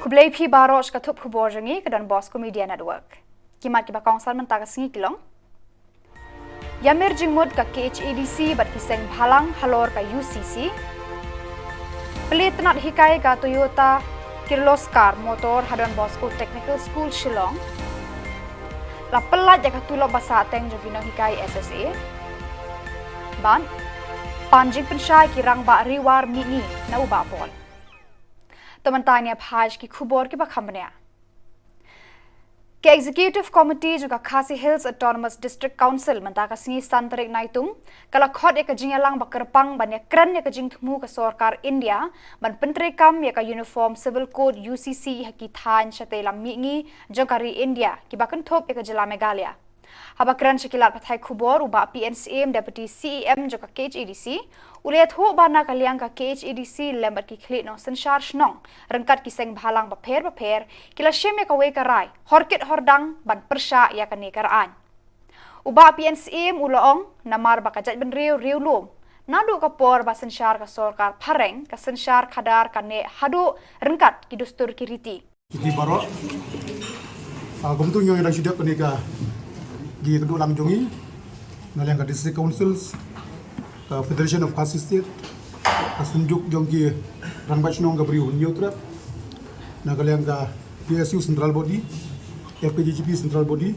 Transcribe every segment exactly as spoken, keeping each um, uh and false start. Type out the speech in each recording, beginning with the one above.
Khublei phi baroh sha ka thup khubor jong ngi ka Don Bosco Media Network. Ki mat kiba kongsan mynta ka sngi ki long: Ïamir jingmut ka KHADC bad ki seng bhalang halor ka UCC. Plie tnat hikai ka Toyota Kirloskar motor ha Don Bosco Technical School Shillong. La pyllait ïa ka tulop ba sahteng jong ki nonghikai SSA. Bad pan jingpynshai ki rangbah Ri War mihngi na u Bah Paul. To mynta ngin ïa phai sha ki khubor kiba kham bniah. Ka Executive Committee jong ka Khasi Hills Autonomous District Council mynta ka sngi san tarik Naitung ka la khot ïa ka jingïalang ba kyrpang ban ïakren ïa ka jingthmu ka sorkar India ban pyntreikam ïa ka Uniform Civil Code, UCC, ha ki thaiñ shatei lam mihngi jong ka ri India kiba kynthup ïa ka jylla Meghalaya. Haba kren sha ki lad pathai khubor, u Bah P N Syiem, Deputy CEM jong ka KHADC, u la ïathuh ba na ka liang ka KHADC lem bad ki khlieh nongsynshar shnong ryngkat ki seng bhalang bapher bapher ki la shim ïa kawei ka rai horkit hordang ban pyrshah ïa kane ka raiñ. U Bah P N Syiem u la ong, namar ba ka jaitbynriew riewlum naduh ka por ba synshar ka sorkar phareng, ka synshar khadar ka neh haduh ryngkat ki dustur ki riti. Ki baroh, ah, kumtu ngi ong ïa dang shu dep kane ka jingïakynduh lang jong ngi na liang ka District Councils, ka Federation of Khasi State, ka Synjuk jong ki Rangbah Shnong ka Bri u Hynñiewtrep, na ka liang ka PSU Central Body, FKJGP Central Body,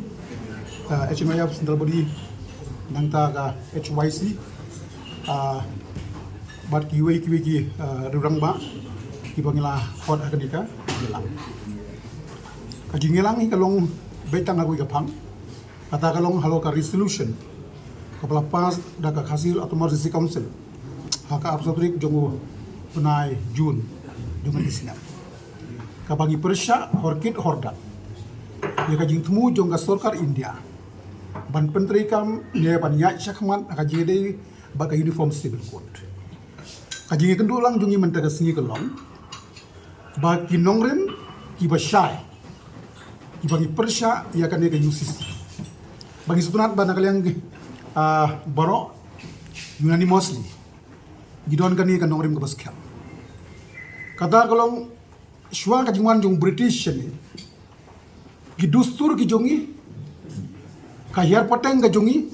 ka HNYF Central Body, nangta ka HYC, ah, bad kiwei kiwei ki, ah, rangbah kiba ngi la khot ha kane ka jingïalang. Ka jingïalang hi ka long beit tang ha kawei ka phang, kata ka long halor ka resolution kaba la pass da ka Khasi Hills Autonomous District Council ha ka arphew saw tarik jong u bnai June jong ka snem, kaba ngi pyrshah horkit hordang ïa ka jingthmu jong ka sorkar India ban pyntreikam ne ban ïaid shakhmat ha ka jingïadei bad ka Uniform Civil Code. Ka jingïakynduh lang jong ngi mynta ka sngi ka long ba ki nongrim kiba shai, kiba ngi pyrshah ïa kane ka UCC, ba ngi sngewtynnat ba na ka liang, ah, baroh unanimously ngi don kane ka nongrim kaba skhem. Kata ka long shuwa ka jingwan jong British shane, ki dustur ki jong ngi, ka hiar pateng ka jong ngi,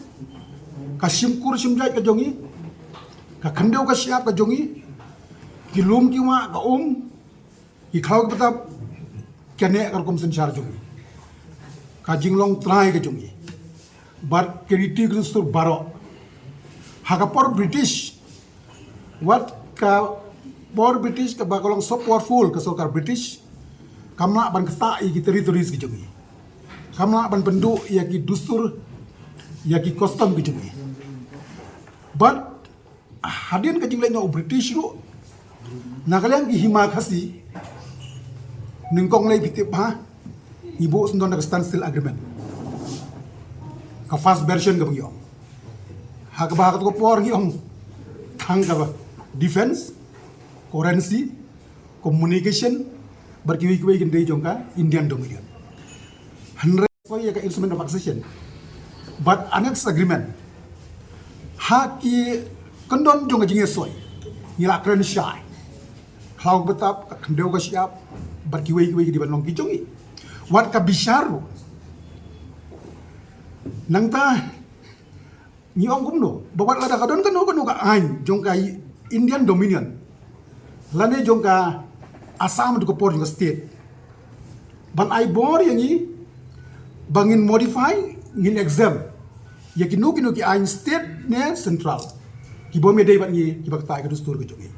ka shimkur shimjait ka jong ngi, ka khyndew ka shyiap ka jong ngi, ki lum ki wah, ka um, ki khlaw ki btap, ka neh ka rukom synshar jong ngi, ka jinglong trai ka jong ngi, bad ki riti ki dustur baroh. Ha ka por British, wat ka por British kaba ka long so powerful ka sorkar British, kam lah ban ktah ïa ki territories ki jong ngi, kam lah ban pynduh ïa ki dustur, ïa ki custom ki jong ngi. Bad hadien ka jingleit noh u British ruh, na ka liang ki hima Khasi, nyngkong lei phi tip ba ngi buh syndon da ka Standstill Agreement, ka first version kaba ngi ong. Ha kaba ha kato ka por ngi ong tang kaba defense, currency, communication, bad kiwei kiwei ki dei jong ka Indian Dominion. Hynrei soi ïa ka Instrument of Accession bad Annexed Agreement, ha ki kyndon jong ka jingïasoi, ngi la kren shai, khlaw ka btap, ka khyndew ka shyiap, bad kiwei kiwei ki dei ban long ki jong ngi. Wat ka bishar ruh, nangta ngi ong kumno ba wat lada ka don kano kano ka aiñ jong ka Indian Dominion lane jong ka Assam haduh ka por jong ka state, ban ai bor ïa ngi ba ngin modify, ngin exempt ïa kino kino ki aiñ state ne central, ki bym ïadei bad ngi, kiba ktah ïa ka dustur ka jong ngi.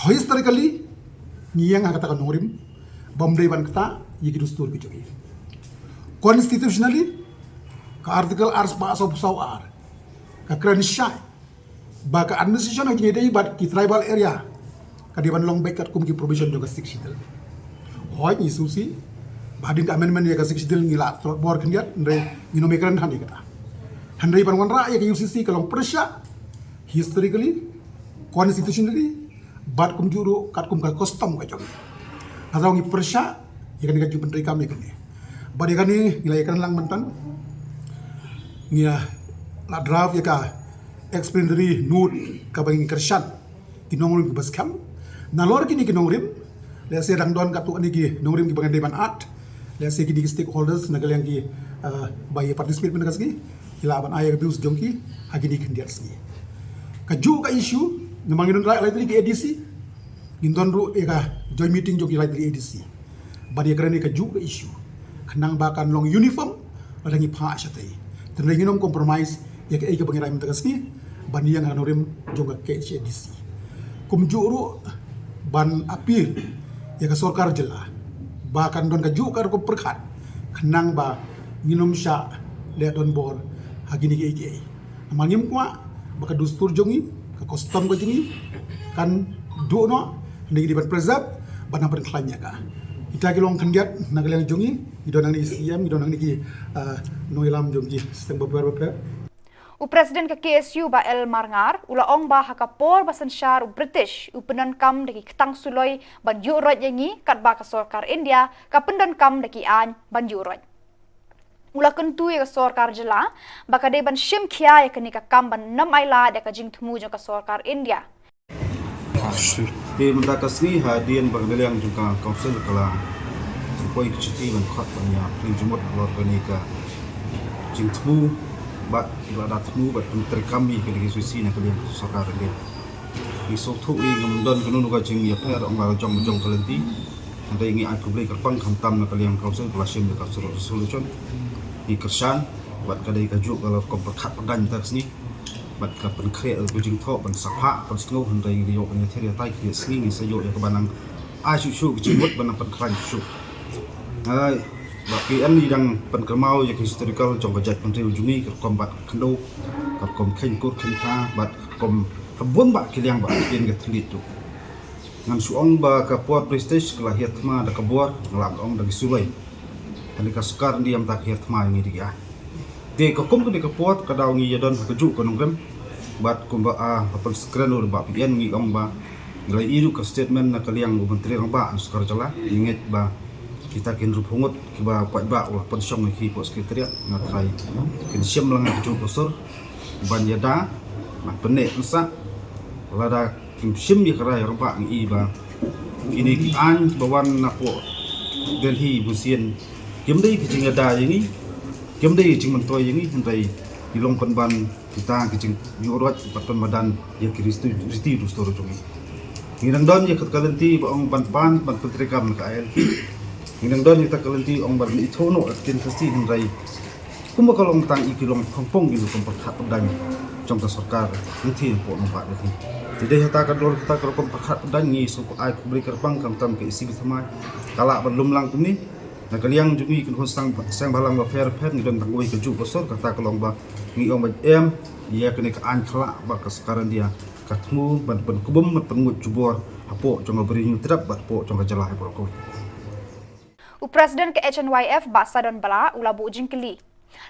Historically ngi ïeng ha kata ka nongrim bym dei ban ktah ïa ki dustur ki jong ngi. Constitutionally, ka Article arspah sawphew saw ar ka kren shai ba ka administration ha jingïadei bad ki tribal area ka dei ban long beit katkum ki provision jong ka Sixth Schedule. Hooid, ngi sngewsih ba hadien ka amendment ïa ka Sixth Schedule ngi la tlot bor khyndiat, hynrei ngin ym ïakren hangne ïa kata. Hynrei ban wanrah ïa ka UCC ka long pyrshah historically, constitutionally, bad kumjuh ruh katkum ka custom ka jong ngi. Nga thaw ngi pyrshah ïa kane ka jingpyntreikam ïa kane. Bad ïa kane ngi la ïakren lang mynta, ngi la draft ïa ka explanatory note kaba ngi kyrshan ki nongrim kiba skhem. Nalor kine ki nongrim Lehse dang don katto katne ki nongrim kiba ngan dei ban add. Lehse kine ki stakeholders na ka liang ki, uh, ba ïa participate mynta ka sngi, ki lah ban ai ïa ka views jong ki ha kine ki khyndiat sngi. Kajuh ka issue, namar ngi don lai, lai tylli ki A D C, ngin don ruh ïa ka joint meeting jong ki lai tylli A D C ban ïa kren ïa kajuh ka issue, khnang ba kan long uniform lada ngi phah shatei. Te ngin ym compromise ïa kaei kaba ngi rai mynta ka sngi ban ïeng ha ka nongrim jong ka K H A D C. Kumjuh ruh ban appeal ïa ka sorkar jylla ba kan don kajuh ka rukom pyrkhat, khnang ba ngin ym shah leh donbor ha kine kiei kiei. Namar ngim kwah ba ka dustur jong ngi, ka custom ka jong ngi kan duh noh, hynrei ngi dei ban preserve, ban nang pynkhlaiñ ïa ka. Kita ki long khyndiat na ka liang jong ngi, ngi don hangne ki C M, ngi don hangne ki, ah, nongïalam jong ki seng bapher bapher. U President ka K S U Bah L Marngar u la ong ba ha ka por ba synshar u British u pyndonkam da ki ktang suloi ban ïuh roit ïa ngi, katba ka sorkar India ka pyndonkam da ki aiñ ban ïuh roit. U la kyntu ïa ka sorkar jylla ba ka dei ban shim khia ïa kane ka kam ban nym ailad ïa ka jingthmu jong ka sorkar India. Te mynta ka sngi hadien ba ka liang jong ka council ka la poi ka shithi ban khot ban ïa plie jingmut halor kane ka jingthmu bad ki la da thmu bad pyntreikam ïa kane ka S O C na ka liang ka sorkar India. Ngi sngewthuh ïa ngam don kano kano ka jingïapher ong ba la jong jong ka lynti. Hynrei ngi ai khublei kyrpang khamtam na ka liang council ka la shim ïa ka resolution. Ngi kyrshan bad ka dei kajuh ka la rukom pyrkhat pyrdain mynta ka sngi. Bad ka pynkhreh ka jingthoh ban sa phah ban sngew, hynrei ngi ïoh ban ïathir ïatai khyndiat sngi, ngi sa ïoh ïa kaba nang ai shuh shuh ka jingmut ban nang pynkhlaiñ shuh shuh. Ai, Bah P N, ngi dang pynkynmaw ïa ka historical jong ka jaitbynriew jong ngi, ka rukom bat ka khyndew, ka rukom kheiñ kur kheiñ kha bad ka rukom ha bun bah ki liang bah ki ïing ka thylliej ruh. Ngan shu ong ba ka por British ka la hiar thma da ka bor, nga lah ban ong da ki suloi. Kane ka sorkar India mynta ka hiar thma ïa ngi da ki aiñ. Te ka kum kane ka por ka daw ngi ïa don ha kajuh ka nongrim. Bad kumba, ah, la pynskren u Bah P N, ngi ong ba ngi la ïohi ruh ka statement na ka liang u Myntri Rangbah na sorkar jylla, ngi ngeit ba kita ki hynriewphew ngut kiba paidbah u la pynshong ïa ki hapoh Secretariat, nga tharai kin shim lang ïa kajuh ka sur ban ïada, ban pynneh pynsah. Lada kim shim ïa ka rai rangbah, ngi i ba kine ki aiñ ba wan napoh Delhi bunsien kim dei ki jingïada ïa ngi, kim dei ki jingmyntoi ïa ngi, hynrei ki long pynban kita ki jingïuh roit bad pynmadan ïa ki riti, riti dustur jong ngi. Ngi dang don ïa kata ka lynti ba ong ban pan ban pyntreikam na ka I L P. Ngi dang don ïa kata ka lynti ong ban ithuh noh ïa ka ktien Khasi, hynrei kumba ka long tang i ki long pong pong ki rukom pyrkhat pyrdain jong ka sorkar hangthie hapoh nongbah Delhi. Te dei hata ka dor kata ka rukom pyrkhat pyrdain ngi sngewkhublei kyrpang khamtam ka E C B thymmai ka lah ban lum lang kumne. Na ka liang jong ngi ki khun seng, seng bhalang bapher bapher ngi don tang kawei kajuh ka sur, kata ka long ba ngi ong ba em ïa kane ka aiñ khyllah ba ka sorkar India ka thmu ban pynkbum ban pynnguid jubor hapoh jong ka Bri Hynñiewtrep bad hapoh jong ka jylla hi baroh kawei. U President ka H N Y F Bah Sadon Bala u la buh jingkylli.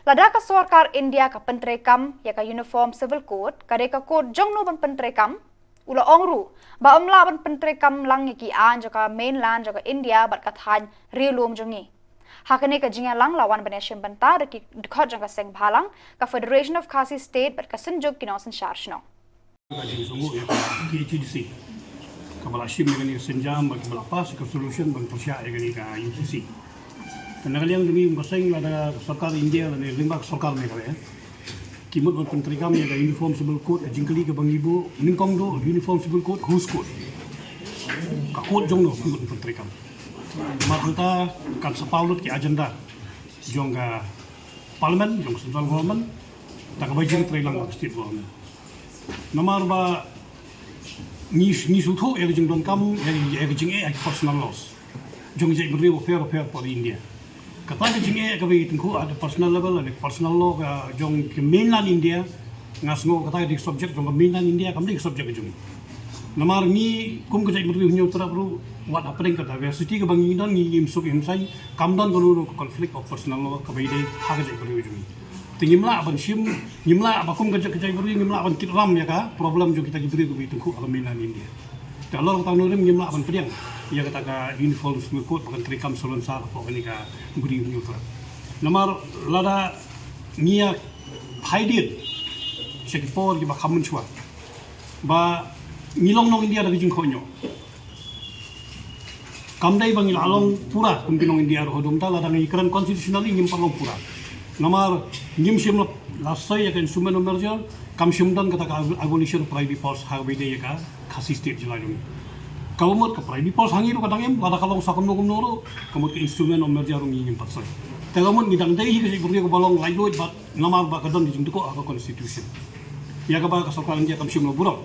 Lada ka sorkar India ka pyntreikam ïa ka Uniform Civil Code, ka dei ka code jongno ban pyntreikam? U la ong ruh ba ym lah ban pyntreikam lang ïa ki aiñ jong ka mainland jong ka India bad ka thaiñ riewlum jong ngi. Ha kane ka jingïalang la wan ban ïashim bynta da ki dkhot jong ka seng bhalang, ka Federation of Khasi State bad ka Synjuk ki Nongsynshar Shnong. Ka jingsngewnguh ïa ka K H A D C kaba la shim ïa kane ka sienjam bad kaba la pass ïa ka resolution ban pyrshah ïa kane ka U C C. Te na ka liang jong ngi kum ka seng, lada ka sorkar India lane lyngba ka sorkar Meghalaya ki mut ban pyntreikam ïa ka Uniform Civil Code, ka jingkylli kaba ngi buh nyngkong duh, Uniform Civil Code whose code? Ka code jongno ki mut ban pyntreikam? Namar hangta kan sa paw lut ki agenda jong ka Parliament, jong ka Central Government, da kaba jingtreilang ka State Government. Namar ba ngi, ngi sngewthuh ïa ka jingdonkam ïa, ïa ka jingeh ïa ka personal laws jong ki jaitbynriew bapher bapher hapoh India. Kata ka jingeh kaba ngi tyngkhuh at the personal level, at the personal law ka jong ka mainland India, nga sngew kata ka dei ka subject jong ka mainland India, kam dei ka subject ka jong ngi. Namar ngi kum ka jaitbynriew Hynñiewtrep ruh, wat hapdeng ka diversity kaba ngi don, ngi im suk im saiñ, kam don kano kano ka conflict of personal law kaba ïadei ha ka jaitbynriew jong ngi. Te ngim lah ban shim, ngim lah ba kum ka jait, ka jaitbynriew ngim lah ban kit ram ïa ka problem jong kita ki briew kiba tyngkhuh ha ka mainland India. Te halor kata ka nongrim ngim lah ban pdiang ïa kata ka Uniform Civil Code ba kan treikam salonsar hapoh kane ka Bri Hynñiewtrep. Namar lada ngi ïa phai dien sha ki por kiba kham mynshuwa ba ngi long nong India da ka jingkohnguh. Kam dei ba ngi la long pura kum ki nong India ruh, haduh mynta lada ngi kren constitutionally ngim pat long pura. Namar ngim shym la, la soi ïa ka instrument of merger, kam shym don kata ka abolition of privy purse ha kaba ïadei ïa ka Khasi state jylla jong ngi. Kaba mut ka privy purse ha ngi ruh ka dang im, lada ka long sa kumno kumno ruh, ka mut ka instrument of merger ruh ngi ngim pat soi. Te ka mut ngi dang dei hi ka jaitbynriew kaba long laitluid bad namar ba ka don ka jingdukok ha ka constitution. Ïa kaba ka sorkar India kam shym la burom.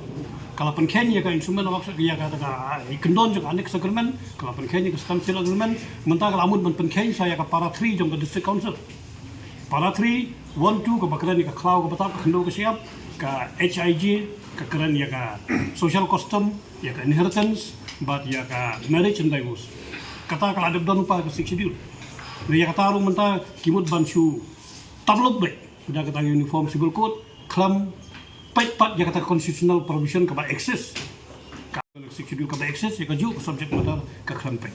Ka la pynkheiñ ïa ka instrument of action, ïa ka, ka, ka kyndon jong ka Annexed Agreement, ka la pynkheiñ ïa ka Standstill Agreement, mynta ka la mut ban pynkheiñ sa ïa ka para three jong ka District Council. Para three, one, two, kaba kren ïa ka khlaw kaba tap, ka khyndew ka shyiap, ka H I J, ka kren ïa ka social custom, ïa ka inheritance, bad ïa ka marriage and divorce. Kata ka la dep don pa ka Sixth Schedule. Ïa kata ruh mynta ki mut ban shu tablop beit da kata ka Uniform Civil Code, khlem peit pat ïa kata ka constitutional provision kaba exist. Ka Sixth Schedule kaba exist ïa kajuh ka subject matter ka khlem peit.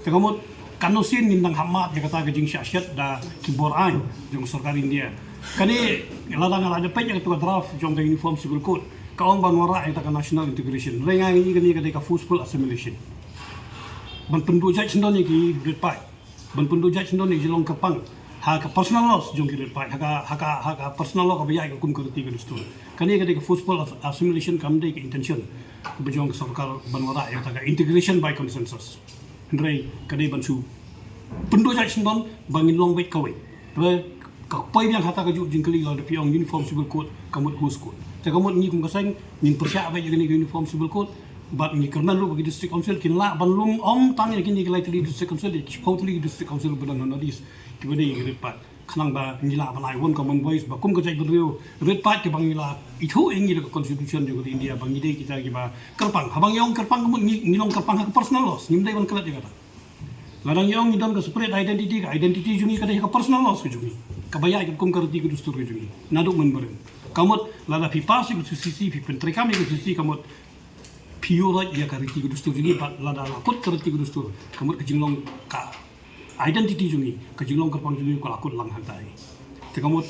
Te ka mut katno sien ngin dang hap mad ïa kata ka jingshah shet da ki bor aiñ jong ka sorkar India. Kane lada nga la dep peit ïa kata ka draft jong ka Uniform Civil Code, ka ong ban wanrah ïa kata ka national integration. Hynrei nga ngi kane ka dei ka forceful assimilation. Ban pynduh jait sngewdon ïa ki rit paid. Ban pynduh jait sngewdon ïa ki jinglong kyrpang ha ka personal laws jong ki rit paid, ha ka, ha ka, ha ka personal law kaba ïaid kum ka riti ka dustur. Kane ka dei ka forceful as-, assimilation, kam dei ka intention ba jong ka sorkar ban wanrah ïa kata ka integration by consensus. Hynrei ka dei ban shu pynduh jait sngewdon ba ngin long beit kawei. Te ka poi biang ha kata kajuh jingkylli, lada phi ong Uniform Civil Code ka mut whose code. Te ka mut ngi kum ka seng ngin pyrshah beit ïa kane ka Uniform Civil Code, bad ngi kyrmen ruh ba ki District Council kin lah ban lum ym tang ïa kine ki lai tylli District Council, ïa ki shiphew tylli ki District Council ba don ha North East kiba dei ïa ki rit paid. Khnang ba ngi lah ban ai one common voice ba kum ka jaitbynriew rit paid kiba ngi la ithuh ïa ngi da ka Constitution jong ka India ba ngi dei kita kiba kyrpang. Haba ngi ong kyrpang ka mut ngi, ngi long kyrpang ha ka personal laws, ngim dei ban klet ïa kata. Lada ngi ong ngi don ka separate identity, ka identity jong ngi ka dei ka personal laws ka jong ngi, kaba ïaid kum ka riti ka dustur ka jong ngi naduh mynbarim. Ka mut lada phi pass ïa ka C C C, phi pyntreikam ïa ka C C C, ka mut phi ïoh ïa ka riti ka dustur jong ngi, bad lada la kut ka riti ka dustur, ka mut ka jinglong ka identity jong ngi, ka jinglong kyrpang jong ngi ka la kut lang hangta hi. Te ka mut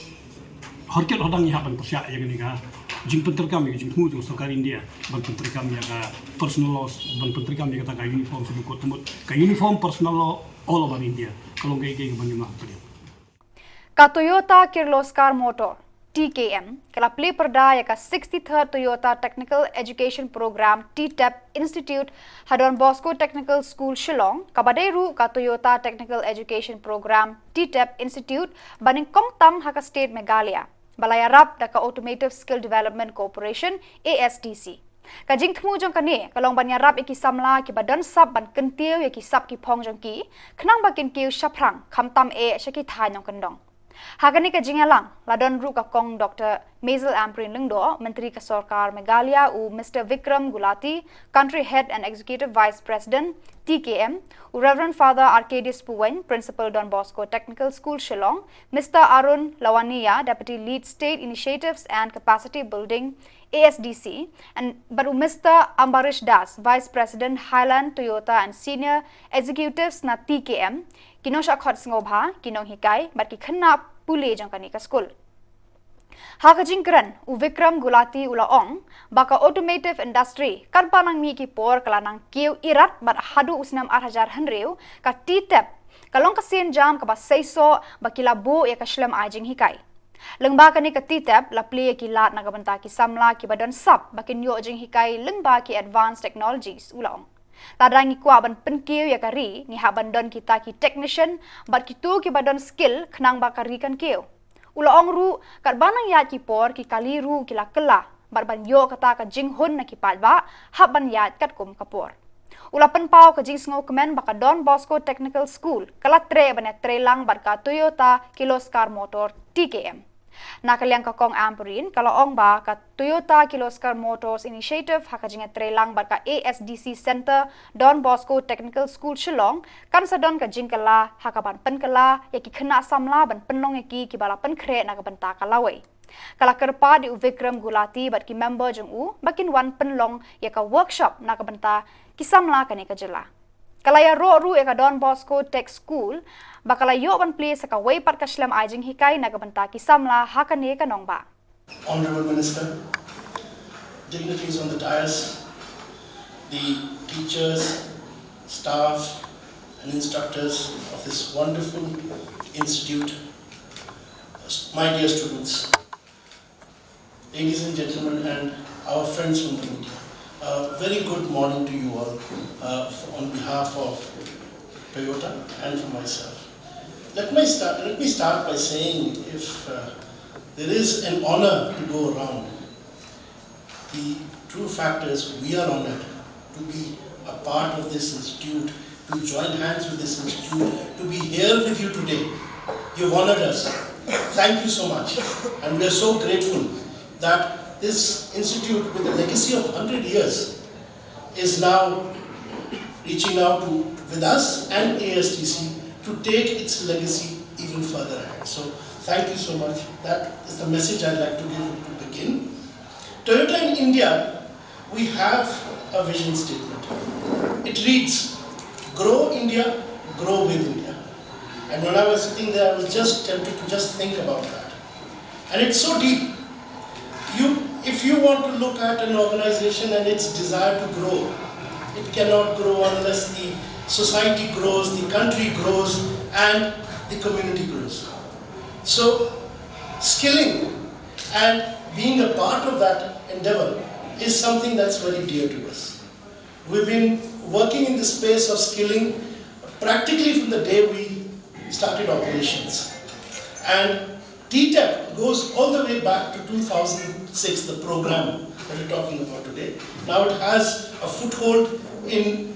hor kit hor dang ngi hap ban pyrshah ïa kane ka jingpyntreikam ïa ka jingthmu jong ka sorkar India ban pyntreikam ïa ka personal laws, ban pyntreikam ïa kata ka Uniform Civil Code, ka mut ka uniform personal law all over India. Ka long kaei kaei kaba ngim lah ban pynïap. Ka Toyota Kirloskar Motor, T K M, ka la plie pyrda ïa ka sixty-third Toyota Technical Education Program, T tep, Institute ha Don Bosco Technical School, Shillong, kaba dei ruh ka Toyota Technical Education Program, T tep, Institute ba nyngkong tam ha ka state Meghalaya, ba la ïarap da ka Automotive Skill Development Corporation, A S D C. Ka jingthmu jong kane ka long ban ïarap ïa ki samla kiba don sap ban kyntiew ïa ki sap ki phong jong ki, khnang ba kin kiew shaphrang, khamtam eh sha ki thaiñ nongkyndong. Ha kane ka jingïalang la don ruh ka Kong Doctor Mazel Ampareen Lyngdoh, Myntri ka Sorkar Meghalaya, u Mister Vikram Gulati, Country Head and Executive Vice President, T K M, u Reverend Father Arcadius Puwein, Principal, Don Bosco Technical School, Shillong, Mister Arun Lawaniya, Deputy Lead, State Initiatives and Capacity Building, A S D C, and bad u Mister Ambarish Das, Vice President, Highland Toyota and Senior Executives na T K M, ki nongshah khot sngewbha, ki nonghikai bad ki khynnah pule jong kane ka skul. Ha ka jingkren, u Vikram Gulati u la ong ba ka automotive industry katba nang mih ki por ka la nang kiew irat, bad haduh u snem ar hajar hynriew ka T tep ka long ka sienjam kaba seisoh ba ki la buh ïa ka shlem ai jinghikai. Lyngba kane ka T tep la plie ïa ki lad na ka bynta ki samla kiba don sap ba kin ïoh jinghikai lyngba ki advanced technologies, u la ong. Lada ngi kwah ban pynkiew ïa ka ri, ngi hap ban don kita ki technician bad kito kiba don skill khnang ba ka ri kan kiew. U la ong ruh, katba nang ïaid ki por, ki kali ruh ki la kylla, bad ban ïoh kata ka jinghun na ki paidbah, hap ban ïaid katkum ka por. U la pynpaw ka jingsngewkmen ba ka Don Bosco Technical School ka la treh ban ïatreilang bad ka Toyota Kirloskar Motor, T K M. Na ka liang ka Kong Ampareen ka la ong ba ka Toyota Kirloskar Motors Initiative ha ka jingïatreilang bad ka A S D C Center, Don Bosco Technical School, Shillong, kan sa don ka jingkylla ha kaban pynkylla ïa ki khynnah samla ban pynlong ïa ki kiba la pynkhreh na ka bynta ka lawei. Ka la kyrpad ïa u Vikram Gulati bad ki member jong u ba kin wan pynlong ïa ka workshop na ka bynta ki samla kane ka jylla. Ka la ïaroh ruh ïa ka Don Bosco Tech School ba ka la ïoh ban plie sa kawei pat ka shlem ai jinghikai na ka bynta ki samla ha kane ka nongbah. Honorable Minister, dignitaries on the dais, the teachers, staff and instructors of this wonderful institute, my dear students, ladies and gentlemen, and our friends from the media. A very good morning to you all, uh, on behalf of Toyota and for myself. Let me start, let me start by saying, if uh, there is an honor to go around, the true fact is we are honored to be a part of this institute, to join hands with this institute, to be here with you today. You've honored us. Thank you so much. And we are so grateful that this institute, with a legacy of hundred years, is now reaching out to, with us and A S D C, to take its legacy even further ahead. So thank you so much. That is the message I'd like to give to begin. Toyota in India, we have a vision statement. It reads, "Grow India, grow with India." And when I was sitting there, I was just tempted to just think about that. And it's so deep. You, if you want to look at an organization and its desire to grow, it cannot grow unless the society grows, the country grows, and the community grows. So, skilling and being a part of that endeavor is something that's very dear to us. We've been working in the space of skilling practically from the day we started operations. And T tep goes all the way back to two thousand six, the program that we're talking about today. Now it has a foothold in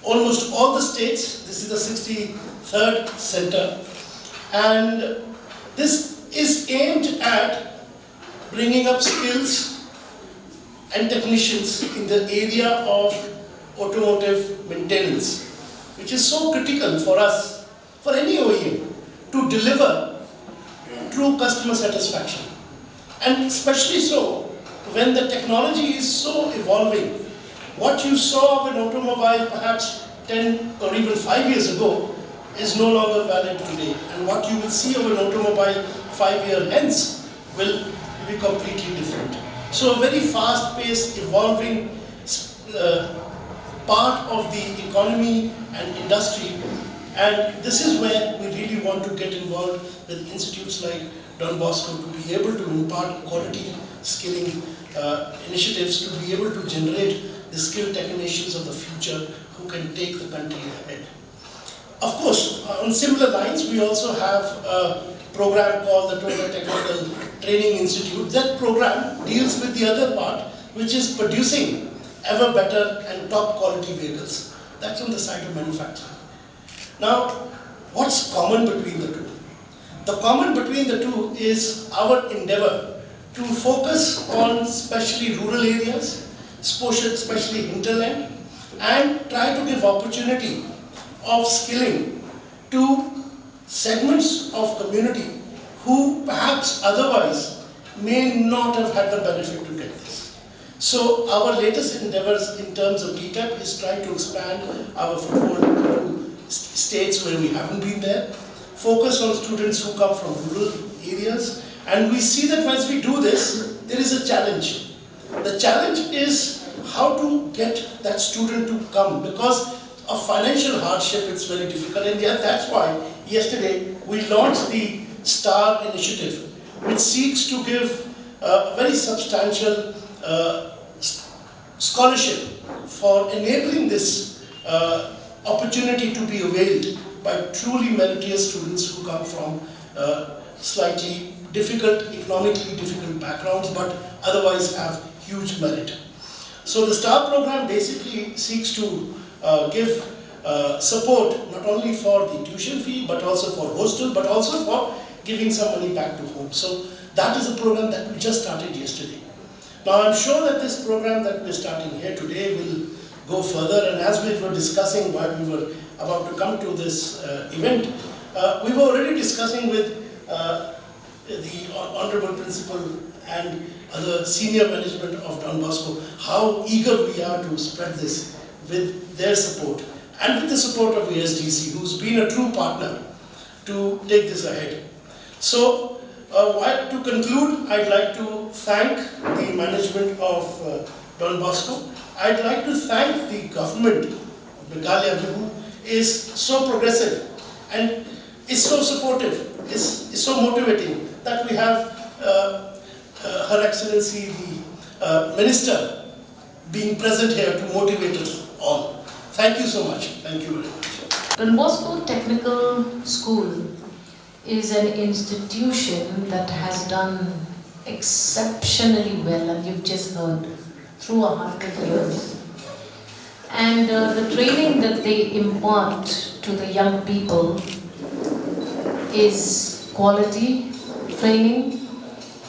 almost all the states. This is the sixty-third center. And this is aimed at bringing up skills and technicians in the area of automotive maintenance, which is so critical for us, for any O E M, to deliver true customer satisfaction. And especially so when the technology is so evolving. What you saw of an automobile perhaps ten or even five years ago is no longer valid today. And what you will see of an automobile five years hence will be completely different. So a very fast-paced, evolving uh, part of the economy and industry. And this is where we really want to get involved with institutes like Don Bosco to be able to impart quality skilling uh, initiatives to be able to generate the skilled technicians of the future who can take the country ahead. Of course, on similar lines, we also have a program called the Toyota Technical Training Institute. That program deals with the other part, which is producing ever better and top quality vehicles. That's on the side of manufacturing. Now, what's common between the two? The common between the two is our endeavor to focus on especially rural areas, especially hinterland, and try to give opportunity of skilling to segments of community who perhaps otherwise may not have had the benefit to get this. So our latest endeavors in terms of T tep is trying to expand our foothold to states where we haven't been there, focus on students who come from rural areas, and we see that as we do this, there is a challenge. The challenge is how to get that student to come, because of financial hardship, it's very difficult. And yet, that's why yesterday we launched the STAR initiative, which seeks to give uh, a very substantial uh, scholarship for enabling this uh, opportunity to be availed by truly meritorious students who come from uh, slightly difficult, economically difficult backgrounds, but otherwise have huge merit. So the STAR program basically seeks to uh, give uh, support not only for the tuition fee, but also for hostel, but also for giving some money back to home. So that is a program that we just started yesterday. Now, I'm sure that this program that we're starting here today will go further, and as we were discussing while we were about to come to this uh, event, uh, we were already discussing with uh, the Honorable Principal and other senior management of Don Bosco how eager we are to spread this with their support and with the support of A S D C, who's been a true partner to take this ahead. So, uh, while, to conclude, I'd like to thank the management of uh, Don Bosco. I'd like to thank the government of Meghalaya Bihu is so progressive and is so supportive, is, is so motivating that we have uh, uh, Her Excellency the uh, Minister being present here to motivate us all. Thank you so much. Thank you very much. Don Bosco Technical School is an institution that has done exceptionally well, and you've just heard, through a hundred years. And uh, the training that they impart to the young people is quality training,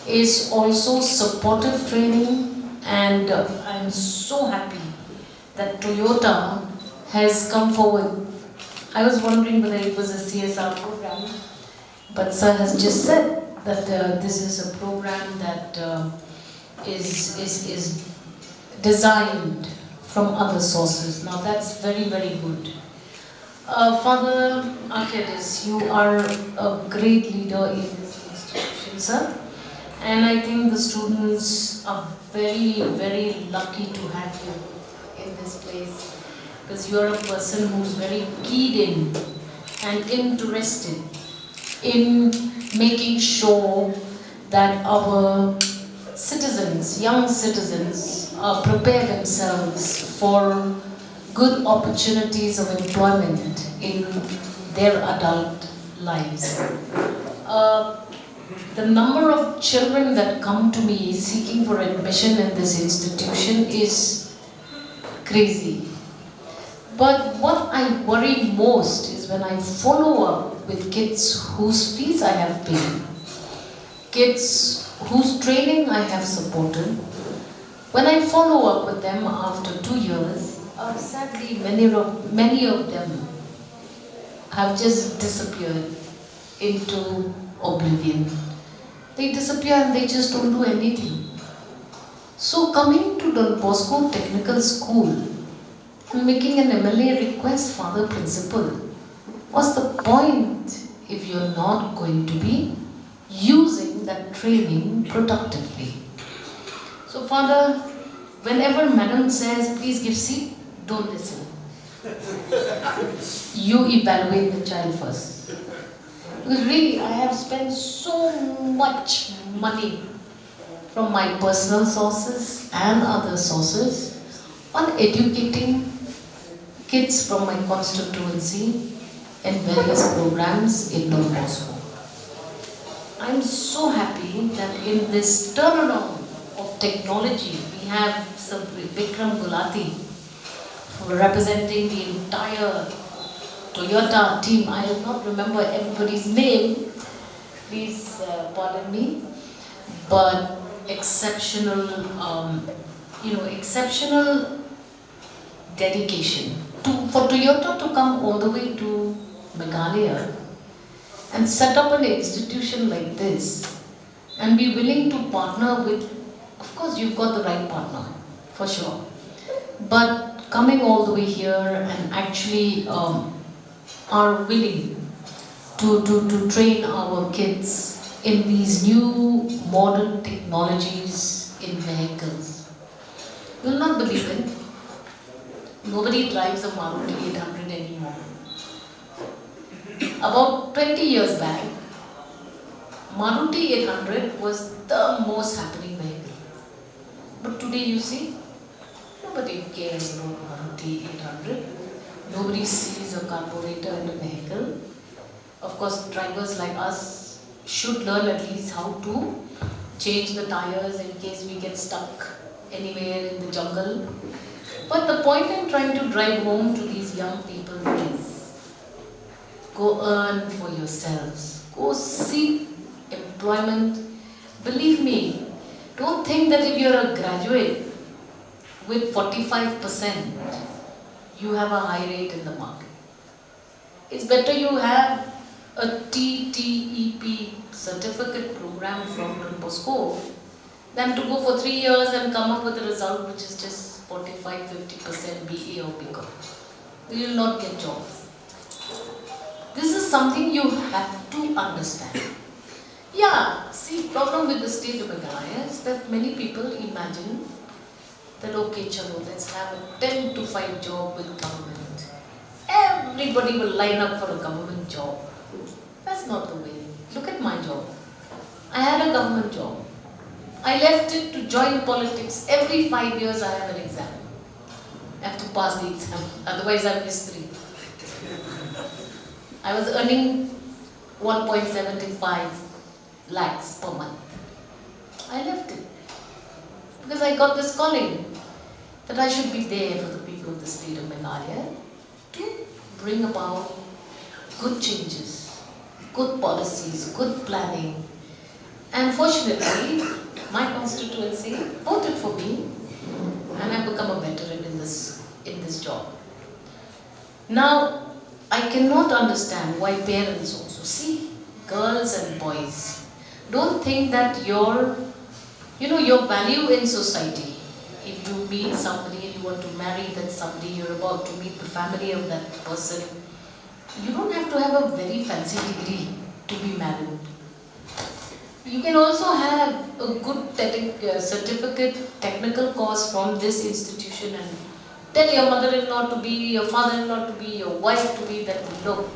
is also supportive training, and uh, I'm so happy that Toyota has come forward. I was wondering whether it was a C S R program, but Sir has just said that uh, this is a program that uh, is, is, is designed from other sources. Now that's very, very good. Uh, Father Arcadius, you are a great leader in this institution, sir. And I think the students are very, very lucky to have you in this place, because you are a person who's very keyed in and interested in making sure that our citizens, young citizens, uh, prepare themselves for good opportunities of employment in their adult lives. Uh, the number of children that come to me seeking for admission in this institution is crazy. But what I worry most is when I follow up with kids whose fees I have paid, kids whose training I have supported. When I follow up with them after two years, uh, sadly, many of, many of them have just disappeared into oblivion. They disappear and they just don't do anything. So, coming to Don Bosco Technical School and making an M L A request, Father Principal, what's the point if you're not going to be using that training productively? So, Father, whenever Madam says, "Please give seat," don't listen. You evaluate the child first. Because really, I have spent so much money from my personal sources and other sources on educating kids from my constituency in various programs in Don Bosco. I'm so happy that in this turnaround of technology, we have Sir Vikram Gulati representing the entire Toyota team. I do not remember everybody's name, please uh, pardon me, but exceptional, um, you know, exceptional dedication to, for Toyota to come all the way to Meghalaya and set up an institution like this and be willing to partner with, of course, you've got the right partner, for sure. But coming all the way here and actually um, are willing to, to, to train our kids in these new modern technologies in vehicles. You'll not believe it. Nobody drives a Maruti eight hundred anymore. About twenty years back, Maruti eight hundred was the most happening vehicle. But today you see, nobody cares about Maruti eight hundred. Nobody sees a carburetor in a vehicle. Of course, drivers like us should learn at least how to change the tires in case we get stuck anywhere in the jungle. But the point I'm trying to drive home to these young people is, go earn for yourselves, go seek employment. Believe me, don't think that if you're a graduate with forty-five percent, you have a high rate in the market. It's better you have a T T E P certificate program from Don Bosco than to go for three years and come up with a result which is just forty-five, fifty percent B A or B Com. You will not get jobs. This is something you have to understand. Yeah, see, problem with the state of Meghalaya is that many people imagine that, okay, chalo, let's have a ten to five job with government. everybody will line up for a government job. That's not the way. Look at my job. I had a government job. I left it to join politics. Every five years I have an exam. I have to pass the exam. Otherwise, I'm history. I was earning one point seven five lakhs per month. I left it because I got this calling that I should be there for the people of the state of Meghalaya to bring about good changes, good policies, good planning. And fortunately, my constituency voted for me, and I've become a veteran in this in this job. Now, I cannot understand why parents also, see, girls and boys, don't think that your, you know, your value in society, if you meet somebody and you want to marry that somebody, you're about to meet the family of that person, you don't have to have a very fancy degree to be married. You can also have a good tec- uh, certificate, technical course from this institution, and tell your mother-in-law to be, your father-in-law to be, your wife to be that, look,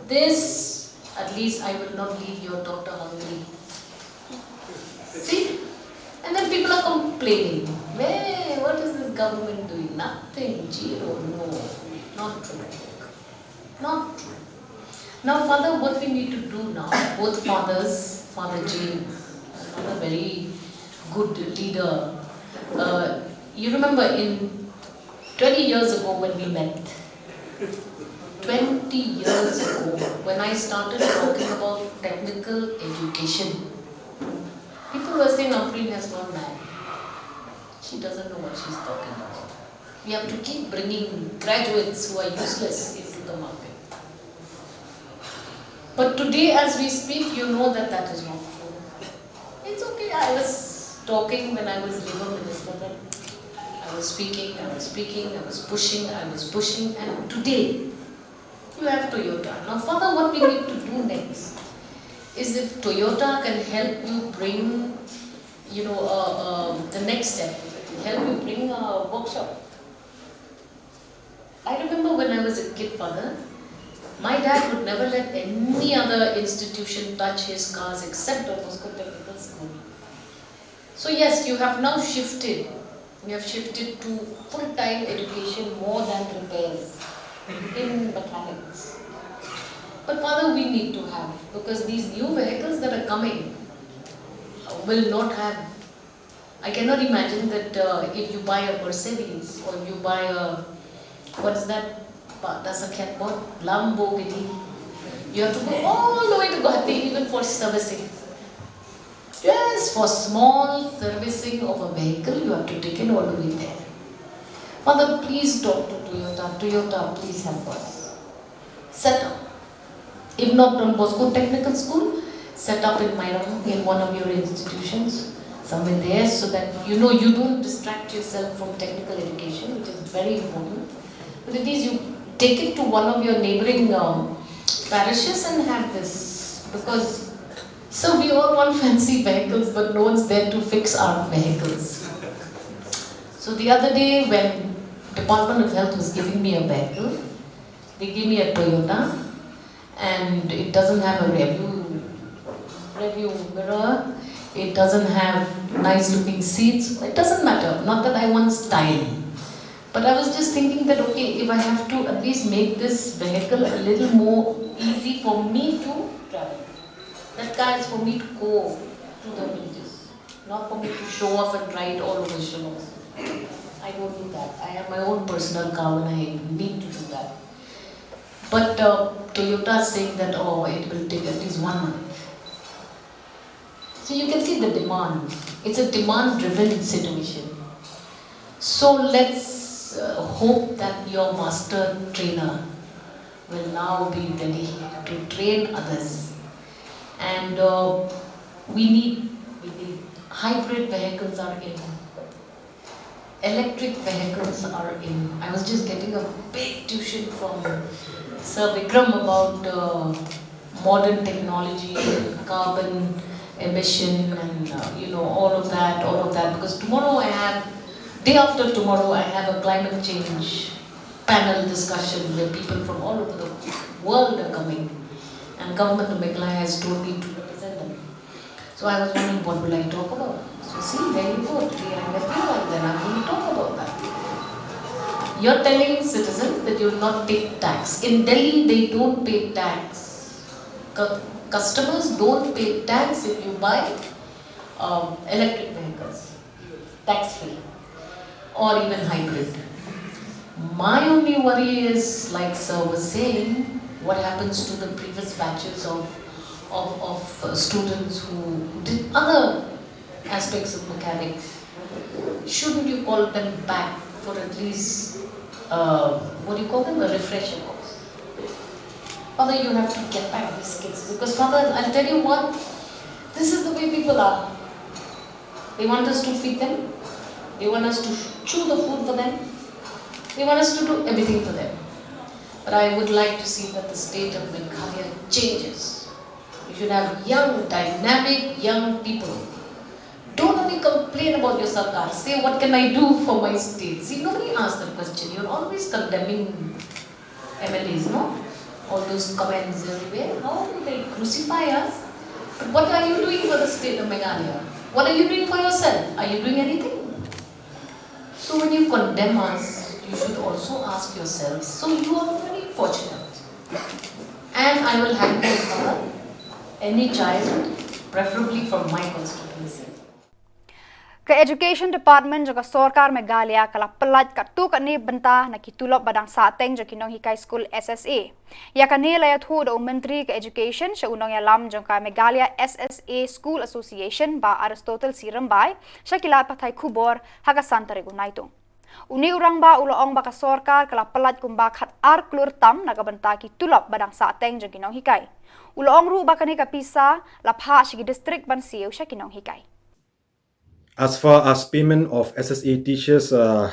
this, at least I will not leave your daughter hungry. See? And then people are complaining, hey, what is this government doing? Nothing, zero, no, not true. Not true. Now, Father, what we need to do now, both fathers, Father James, another very good leader. Uh, you remember in twenty years ago when we met, twenty years ago, when I started talking about technical education, people were saying, Ampareen has gone mad. She doesn't know what she's talking about. We have to keep bringing graduates who are useless into the market. But today, as we speak, you know that that is not true. It's okay, I was talking when I was Labour Minister, but I was speaking, I was speaking, I was pushing, I was pushing, and today you have Toyota. Now, Father, what we need to do next is if Toyota can help you bring, you know, uh, uh, the next step, help you bring a workshop. I remember when I was a kid, Father, my dad would never let any other institution touch his cars except Don Bosco Technical School. So yes, you have now shifted. You have shifted to full-time education more than repairs in mechanics. But Father, we need to have, because these new vehicles that are coming will not have I cannot imagine that uh, if you buy a Mercedes or you buy a, what is that? Ba- That's a cat boat, Lamborghini. You have to go all the way to Guwahati even for servicing. Just for small servicing of a vehicle, you have to take it all the way there. Father, please talk to Toyota. Toyota, please help us. Set up. If not Don Bosco Technical School, set up in Mairang in one of your institutions, somewhere there, so that you know you don't distract yourself from technical education, which is very important. But it is you take it to one of your neighboring um, parishes and have this, because so we all want fancy vehicles, but no one's there to fix our vehicles. So the other day when Department of Health was giving me a vehicle, they gave me a Toyota, and it doesn't have a rear view, rear view mirror. It doesn't have nice looking seats. It doesn't matter. Not that I want style, but I was just thinking that, okay, if I have to at least make this vehicle a little more easy for me to travel. That car is for me to go to the villages, not for me to show off and ride all over Shillong. I don't do that. I have my own personal car when I need to do that. But uh, Toyota is saying that, oh, it will take at least one month. So you can see the demand. It's a demand driven situation. So let's uh, hope that your master trainer will now be ready to train others. And uh, we need, we need hybrid vehicles are in. Electric vehicles are in. I was just getting a big tuition from Sir Vikram about uh, modern technology, carbon emission, and uh, you know, all of that, all of that. Because tomorrow I have, day after tomorrow, I have a climate change panel discussion where people from all over the world are coming, and government of Meghalaya has told me to represent them. So I was wondering, what will I talk about? So see, there you go. Today I'm appearing, and then I'm going to talk about that. You're telling citizens that you'll not pay tax. In Delhi, they don't pay tax. Cu- customers don't pay tax if you buy um, electric vehicles, tax free, or even hybrid. My only worry is, like sir was saying, what happens to the previous batches of of, of uh, students who, who did other aspects of mechanics? Shouldn't you call them back for at least uh, what do you call them, a refresher course? Although you have to get back these kids, because, Father, I'll tell you what, this is the way people are. They want us to feed them. They want us to chew the food for them. They want us to do everything for them. But I would like to see that the state of Meghalaya changes. You should have young, dynamic, young people. Don't only complain about your sarkar. Say, what can I do for my state? See, nobody asks that question. You're always condemning M L As, no? All those comments everywhere. How do they crucify us? But what are you doing for the state of Meghalaya? What are you doing for yourself? Are you doing anything? So when you condemn us, you should also ask yourselves. So you are very fortunate. And I will hand over any child, preferably from my constituency. Ka Education Department jong ka Sorkar Meghalaya ka la pyllait katto katne bynta na ki tulop ba dang sahteng jong ki nonghikai skul S S A. Ïa kane la ïathuh da u Myntri ka Education sha u nongïalam jong ka Meghalaya S S A School Association, Bah Aristotle C Rymbai, sha ki lad pathai khubor ha ka san tarik u Naitung. Une u rangbah u la ong ba ka sorkar ka la pyllait kumba khat ar klur tam na ka bynta ki tulop ba dang sahteng jong ki nonghikai. U la ong ruh ba kane ka pisa la phah sha ki district ban siew sha ki nonghikai. As far as payment of S S A teachers uh,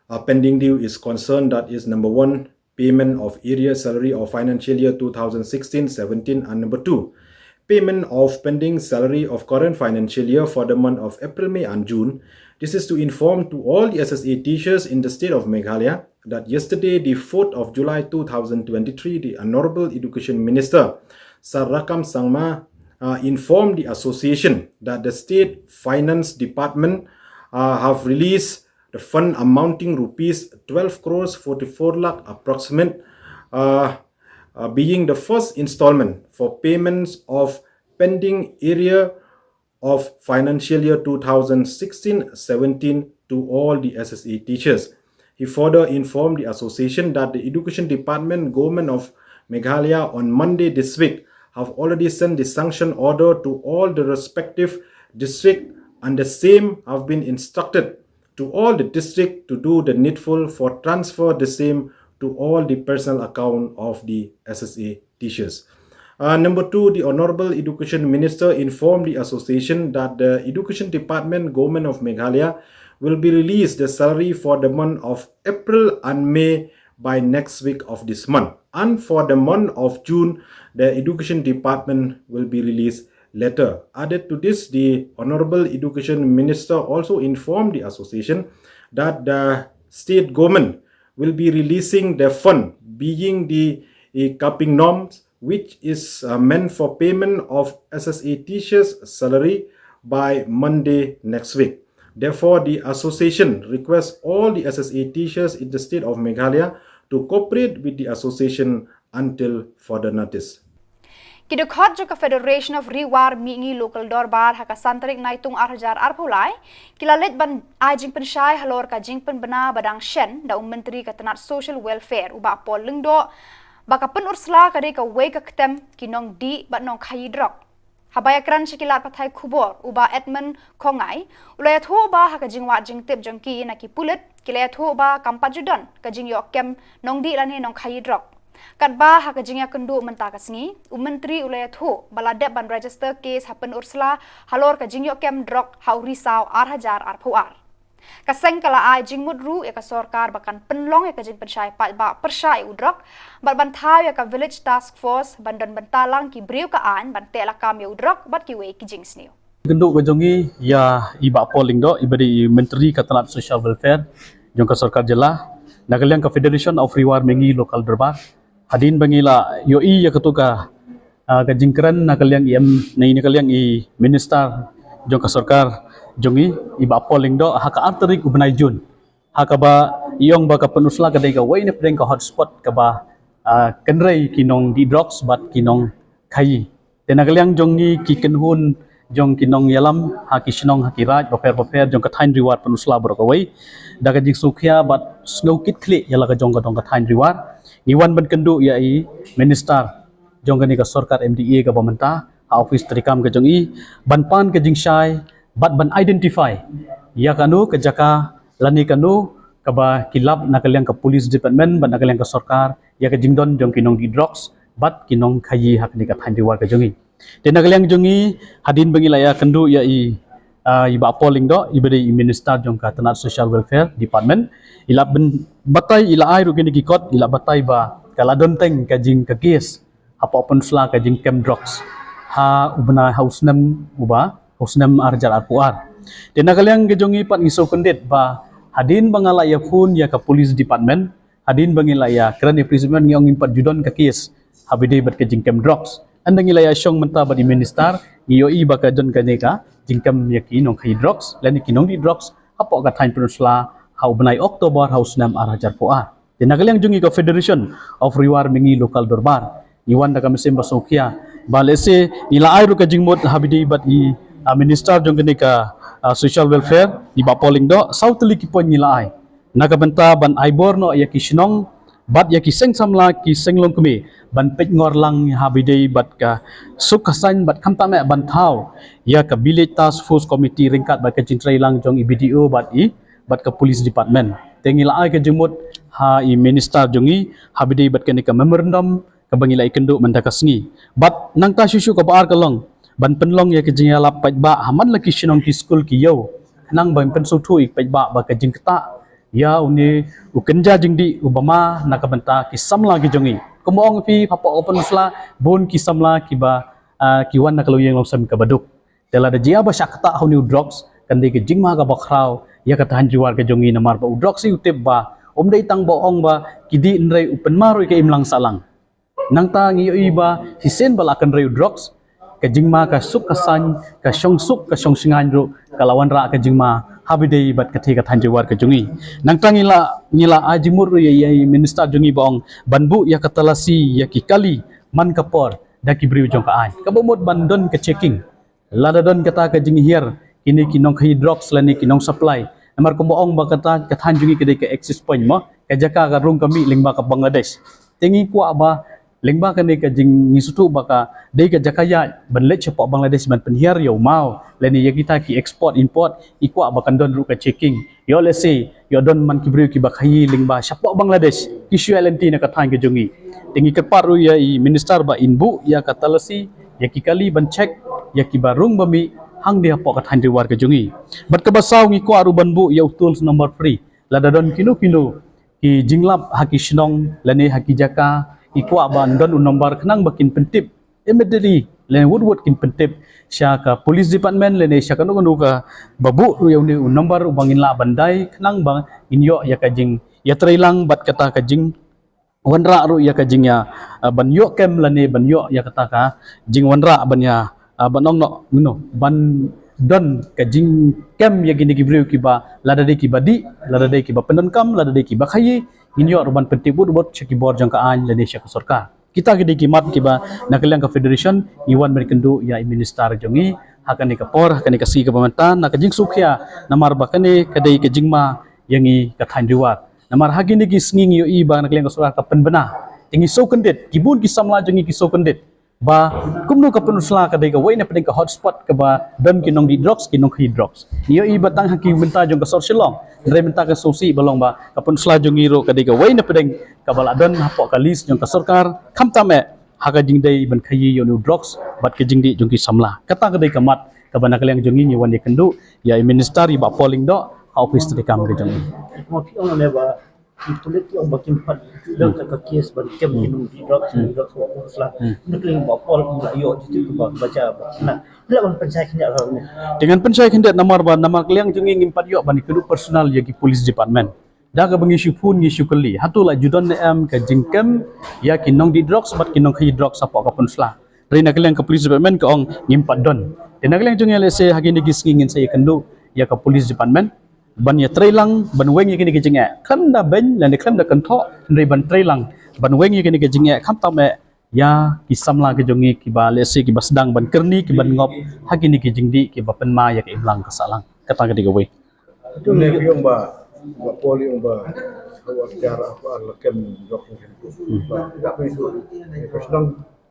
uh, pending due is concerned, that is number one, payment of arrear salary of financial year two thousand sixteen seventeen, and number two, payment of pending salary of current financial year for the month of April, May, and June. This is to inform to all the S S A teachers in the state of Meghalaya that yesterday, the fourth of July two thousand twenty-three, the Honorable Education Minister, Sir Rakkam Sangma, uh, informed the association that the State Finance Department uh, have released the fund amounting rupees twelve crores forty-four lakh approximate, uh, uh, being the first installment for payments of pending arrear of financial year two thousand sixteen seventeen to all the S S A teachers. He further informed the association that the Education Department, Government of Meghalaya, on Monday this week have already sent the sanction order to all the respective district, and the same have been instructed to all the district to do the needful for transfer the same to all the personal account of the S S A teachers. Uh, number two, the Honorable Education Minister informed the association that the Education Department, Government of Meghalaya, will be released the salary for the month of April and May by next week of this month. And for the month of June, the Education Department will be released later. Added to this, the Honorable Education Minister also informed the association that the state government will be releasing the fund, being the uh, capping norms, which is uh, meant for payment of S S A teachers' salary by Monday next week. Therefore, the association requests all the S S A teachers in the state of Meghalaya to cooperate with the association until further notice. Ki dkhot jong ka Federation of Ri War Mihngi Local Dorbar ha ka san tarik Naitung ar hajar arphew lai ki la leit ban ai jingpynshai halor ka jingpynbna ba dang shen da u Myntri ka tnat Social Welfare, u Bah Paul Lyngdoh, ba ka pynursla ka dei kawei ka ktem ki nongdih bad nongkhaïi drok. Haba ïakren sha ki lad pathai khubor, u Bah Edmund Khongngai u la ïathuh ba ha ka jingwad jingtip jong ki na ki pulit, ki la ïathuh ba kam pat ju don ka jingïoh kem nongdih lane nongkhaïi drok. Katba ha ka jingïakynduh mynta ka sngi, u Myntri u la ïathuh ba la dep ban register case ha pynursla halor ka jingïoh kem drok ha u Risaw ar hajar arphew ar. Ka seng ka la ai jingmut ruh ïa ka sorkar ba kan pynlong ïa ka jingpynshai paidbah pyrshah ïa u drok bad ban thaw ïa ka Village Task Force ban don bynta lang ki briew ka aiñ ban teh lakam ïa u drok bad kiwei ki jingsniew. Kynduh ka jong ngi ïa i Bah Paul Lyngdoh, iba dei i Myntri ka tnat Social Welfare jong ka sorkar jylla, Na ka liang ka Federation of Ri War Mihngi Local Dorbar, hadien ba ngi la ïohi ïa katu ka, ah, ka jingkren na ka liang i M, na ka liang i Minister jong ka sorkar jong i, i Bah Paul Lyngdoh, ha ka ar tarik u bnai Jun, ha kaba i ong ba ka Pynursla ka dei kawei na pdeng ka hotspot kaba, ah, kynrei ki nongdih drugs bad ki nongkhaïi. Te na ka liang jong ngi ki kynhun jong ki nongïalam ha ki shnong ha ki raid bapher bapher jong ka thaiñ Ri War Pynursla baroh kawei, da ka jingsngewkhia bad sngewkitkhlieh ïa la ka jong ka dong ka thaiñ Ri War, ngi wan ban kynduh ïa i Minister jong kane ka sorkar M D A kaba mynta ha office treikam ka jong i, ban pan ka jingshai bad ban identify ïa kano ka jaka lane kano kaba ki lap na ka liang ka police department bad na ka liang ka sorkar ïa ka jingdon jong ki nongdih drugs bad ki nongkhaïi ha kane ka thaiñ Ri War ka jong i. Te na ka liang jong i, hadien ba ngi la ïakynduh ïa i, ah, i Bah Paul Lyngdoh, iba dei i Minister jong ka tnat Social Welfare Department, i la pynbatai, i la ai ruh kine ki kot, i la batai ba ka la don teng ka jing ka case hapoh Pynursla ka jingkem drugs ha u bnai, ha u snem uba, ha u snem ar hajar arphew ar. Te na ka liang ka jong i pat ngi sngewkyndit ba hadien ba nga la ïaphone ïa ka police department, hadien ba ngi la ïakren ïa ka police department, ngi ong ngim pat ju don ka case haba ïadei bad ka jingkem drugs. Hynda ngi la ïashong mynta bad i Minister, ngi ïohi ba ka don kane ka jingkem ïa ki nongkhaïi drugs lane ki nongdih drugs hapoh ka thaiñ Pynursla ha u bnai October ha u snem ar hajar arphew ar. Te na ka liang jong i ka Federation of Ri War Mihngi Local Dorbar, ngi wan da ka mynsiem ba sngewkhia ba lehse ngi la ai ruh ka jingmut haba ïadei bad i, ah, Minister jong kane ka, ah, Social Welfare, i Bah Paul Lyngdoh, saw tylli ki point ngi la ai. Na ka bynta ban ai bor noh ïa ki shnong bad ïa ki seng samla, ki seng longkmie, ban peit ngor lang haba ïadei bad ka suk ka saiñ bad khamtam eh ban thaw ïa ka Village Task Force Committee ryngkat bad ka jingtrei lang jong i B D O bad i, bad ka Police Department. Te ngi la ai ka jingmut ha i Minister jong i haba ïadei bad kane ka memorandum kaba ngi la ïakynduh mynta ka sngi. Bad nangta shuh shuh kaba ar ka long ban pynlong ïa ka jingïalap paidbah ha man la ki shnong ki skul ki ïew, khnang ban pynsngewthuh ïa ki paidbah ba ka jingktah ïa une u kynja jingdih uba ma na ka bynta ki samla ki jong i. Kumba ong phi, hapoh ka Pynursla bun ki samla kiba, ah, ki wan na ka longïing longsem kaba duk. Te lada jia ba shah ktah ha une u drugs, kan dei ka jingma kaba khraw ïa ka thaiñ Ri War ka jong i, namar ba u drugs i u tip ba um dei tang ba ong ba ki dih, hynrei u pynma ruh ïa ka imlang sahlang. Nangta ngi ïohi ba shisien ba la kynrei u drugs, ka jingma ka suk ka saiñ, ka shongsuk ka shongshngaiñ ruh ka la wanrah ka jingma haba ïadei bad katei ka thaiñ Ri War ka jong i. Nangta ngi la, ngi la ai jingmut ruh ïa, ïa i Minister jong i ba ong ban buh ïa ka talasi ïa ki kali man ka por da ki briew jong ka aiñ, kaba mut ban don ka checking. Lada don kata ka jinghiar kine ki nongkhaïi drugs lane ki nongsupply. Namar kumba ong ba kata ka thaiñ jong i ka dei ka access point mo, ka jaka ka rung ka mih lyngba ka Bangladesh. Te ngi kwah ba lyngba kane ka jing, ngi sngewthuh ba ka dei ka jaka ïaid ban leit shapoh Bangladesh ban pynhiar ïa u maw lane ïa kita ki export import, i kwah ba kan don ruh ka checking. Ïoh lehse ïoh don man ki briew kiba khaïi lyngba shapoh Bangladesh ki shu ïaid lynti na ka thaiñ ka jong i. Te ngi kyrpad ruh ïa i Minister ba in buh ïa ka talasi ïa ki kali ban check ïa kiba rung ba mih hangne hapoh ka thaiñ Ri War ka jong i. Bad kaba saw, ngi kwah ruh ban buh ïa u toll number free. Lada don kino kino ki jinglap ha ki shnong lane ha ki jaka, ngi kwah ban don u number khnang ba kin pyntip immediately, lane wut wut kin pyntip sha ka Police Department lane sha kano kano kaba buh ruh ïa une u number uba ngin lah ban dai, khnang ba ngin ïoh ïa ka jingïatreilang bad kata ka jingwanrah ruh ïa ka jingïa, ah, ban ïoh kem lane ban ïoh ïa kata ka jingwanrah ban ïa, ah, ban ong noh, you know, ban don ka jingkem ïa kine ki briew kiba lada dei kiba dih, lada dei kiba pyndonkam, lada dei kiba khaïi, ngin ïoh ruh ban pyntip wut wut sha ki bor jong ka aiñ lane sha ka sorkar. Kita ki dei ki mat kiba na ka liang ka Federation ngi wan ban kynduh ïa i Minister jong i ha kane ka por, ha kane ka sngi kaba mynta, na ka jingsngewkhia namar ba kane ka dei ka jingma ïa ngi ka thaiñ Ri War. Namar ha kine ki sngi ngi ïohi ba na ka liang ka sorkar ka pynbna. Te ngi sngewkyndit, ki bun ki samla jong ngi ki sngewkyndit ba kumno ka Pynursla ka dei kawei na pdeng ka hotspot kaba don ki nongdih drugs, ki nongkhaïi drugs. Ngi ïohi ba tang ha ki bynta jong ka sor Shillong, hynrei mynta ka sngewsih ba long ba ka Pynursla jong ngi ruh ka dei kawei na pdeng kaba la don hapoh ka list jong ka sorkar, khamtam eh ha ka jingdei ban khaïi ïa une u drugs bad ka jingdih jong ki samla. Kata ka dei ka mat kaba na ka liang jong ngi ngi wan ïakynduh ïa i Minister, i Bah Paul Lyngdoh, ha office treikam ka jong ngi. Kumba phi ong ne ba ki pulit ki ong ba kim pat don ka case ban kem ki nongdih drugs, ki drugs hapoh Pynursla. Na ka liang Bah Paul, ym lah ïoh jitu ba, ba ja ba na. Phi lah ban pynshai khyndiat ha une? Te ngan pynshai khyndiat namar ba, namar ka liang jong ngi ngim pat ïoh ban ïakynduh personal ïa ki police department. Da kaba ngi shu phone ngi shu kylli, hato la ju don ne em ka jingkem ïa ki nongdih drugs bad ki nongkhaïi drugs hapoh ka pynursla. Hynrei na ka liang ka police department ka ong ngim pat don. Te na ka liang jong ngi lehse ha kine ki sngi ngin sa ïakynduh ïa ka police department ban ïatrei lang, ban weng ïa kine ki jingeh. Khlem da beiñ lane khlem da kynthoh, hynrei ban trei lang ban weng ïa kine ki jingeh, khamtam eh ïa ki samla ki jong ngi kiba lehse kiba sdang ban kyrni, kiban ngop ha kine ki jingdih kiba pynma ïa ka imlang ka sahlang. Kata ka dei kawei. Une u ong ba, ba Paul u ong ba, hawa jar apa la kem jok ni. Ba, ba, ba, ba, ba,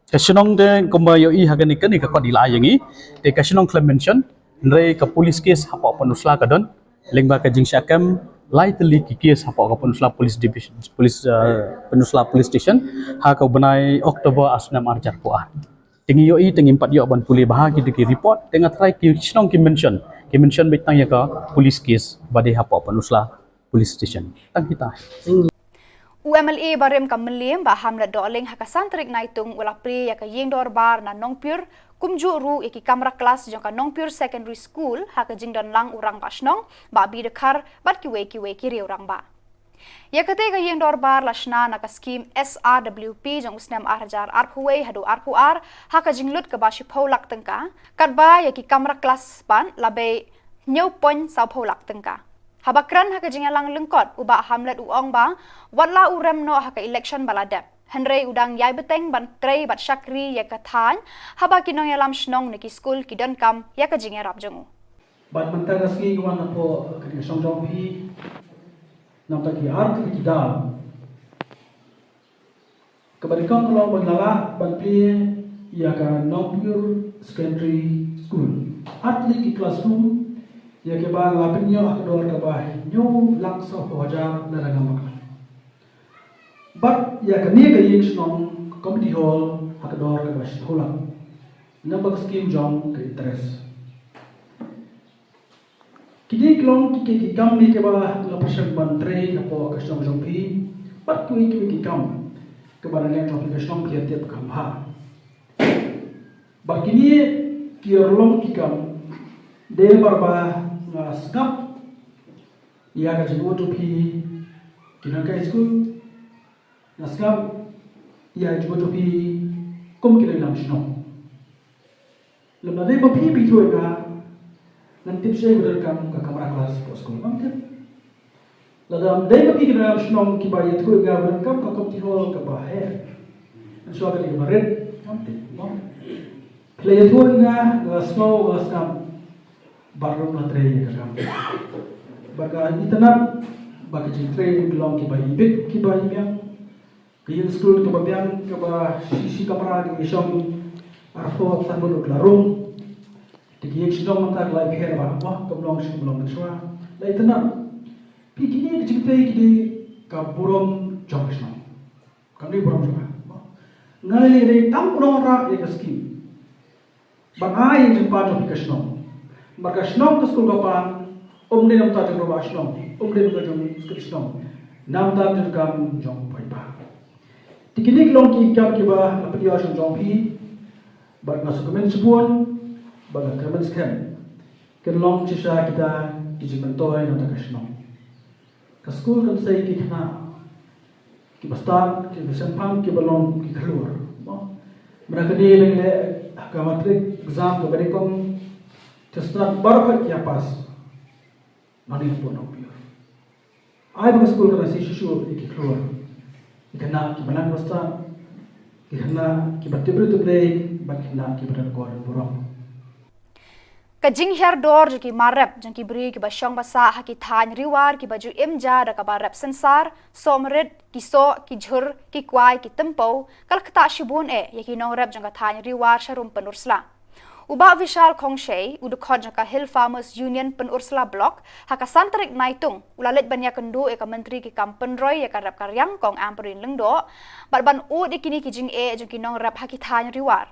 Ka shnong te kumba ïohi ha kane, kane ka kot i la ai ïa ngi. Te ka shnong khlem mention, hynrei ka police case hapoh pynursla ka don. Lyngba ka jingshah kem lai tylli ki case hapoh ka pynursla police division, police, uh, pynursla police station ha ka bnai October ar snem ar hajar arphew ar. Te ngi ïohi te ngim pat ïoh ban pule bha ki, ki report, te nga tharai ki shnong ki mention, ki mention beit tang ïa ka police case ba dei hapoh pynursla police station. Tang kita. U MLA barim ka Mylliem Bah Hamlet Dohling ha ka san tarik Naitung u la plie ïa ka ïing dorbar na Nongpyur, kumjuh ruh ïa ki kamra klas jong ka Nongpyur Secondary School ha ka jingdon lang u Rangbah Shnong Bah B Dkhar bad kiwei kiwei ki riew rangbah. Ïa kata ka ïing dorbar la shna na ka skhim SRWP jong u snem ar hajar arphew wei haduh arphew ar ha ka jinglut kaba shiphew lak tyngka, katba ïa ki kamra klas pat la bei hynñiew point sawphew lak tyngka. Haba kren ha ka jingïalang lyngkot, u Bah Hamlet u ong ba wat la u rem noh ha ka election ba la dep, hynrei u dang ïai bteng ban trei bad shakri ïa ka thaiñ haba ki nongïalam shnong ne ki skul ki donkam ïa ka jingïarap jong u. Bad mynta ka sngi ngi wan hapoh kane ka shnong jong phi, namar ki ar tylli ki daw. Kaba nyngkong ka long ba ngi la lah ban plie ïa ka Nongpyur Secondary School. Ar tylli ki classroom ïa kiba la pynïoh ha ka dor kaba hynñiew lak sawphew hajar lada ngam bakla. Bad ïa kane ka ïing shnong community hall ha ka dor kaba shiphew lak. Namar ka skhim jong ka interest. Kine ki long ki, ki, ki kam ne kiba la pyrshang ban trei hapoh ka shnong jong phi. Bad kiwei kiwei ki kam kiba na liang jong phi ka shnong phi ïa tip kham bha. Bad kine ki long ki kam dei namar ba nga sngap ïa ka jingmut jong phi ki nonghikai skul. Nga sngap ïa ka jingmut jong phi kum ki nongïalam shnong. Lada dei ba phi phi ïathuh ïa nga, ngan tip shaei ba donkam ka kamra klas hapoh skul, ngam tip. Lada dei ba phi ki nongïalam shnong kiba ïathuh ïa nga ba donkam ka community hall kaba heh, ngan shuwa ka dei kaba rit, ngam tip, ngam. Phi la ïathuh ïa nga, nga sngew, nga sngap. Bad ruh nga trei ïa ka kam. Bad nga itynnad ba ka jingtrei ka long kiba ibit kiba ibiang. Ka ïing skul kaba biang kaba shi shi kamra ki shong arphew san ngut la rung. Te ka ïing shnong mynta ka la ïapher bha, wah, kam long shu kam long mynshuwa. La itynnad. Phi, kine ki jingtrei ki dei ka burom jong ka shnong. Kam dei burom jong nga. Nga lei dei tang u nongrah ïa ka skim. Ban ai ïa ka jingpan jong phi ka shnong. Namar ka shnong ka skul ka pan, ym dei na bynta jong u rangbah shnong, ym dei na bynta jong u secretary shnong. Na bynta jong ka kam jong u paidbah. Te kine ki long ki kam kiba nga pynïoh sha jong phi, bad nga sngewkmen shibun, bad nga kyrmen skhem. Kin long shisha kita ki jingmyntoi na bynta ka shnong. Ka skul kan sei ki khynnah kiba stad, kiba shemphang, kiba long ki khlur. Mo. Mynta ka dei leng leh ha ka matric exam kaba dei kong, te stad baroh ki ïa pass. Mane pun ong pure. Ai ba ka skul kan sei shuh shuh ïa ki khlur. Ki khynnah kiba nang ba stad, ki khynnah kiba tip briew tip Blei, bad ki khynnah kiba don kor burom. Ka jinghiar dor jong ki mar rep jong ki briew kiba shong ba sah ha ki thaiñ Ri War kiba ju im ja da kaba rep synsar, soh marit, ki soh, ki jhur, ki kwai, ki tympew, ka la ktah shibun eh ïa ki nongrep jong ka thaiñ Ri War sharum Pynursla. U Bah Vishal Khongshei, u dkhot jong ka Hill Farmers Union Pynursla Block, ha ka san tarik Naitung u la leit ban ïakynduh ïa ka Myntri ki kam pynroi ïa ka rep ka riang Kong Ampareen Lyngdoh, bad ban ud ïa kine ki jingeh jong ki nongrep ha ki thaiñ Ri War.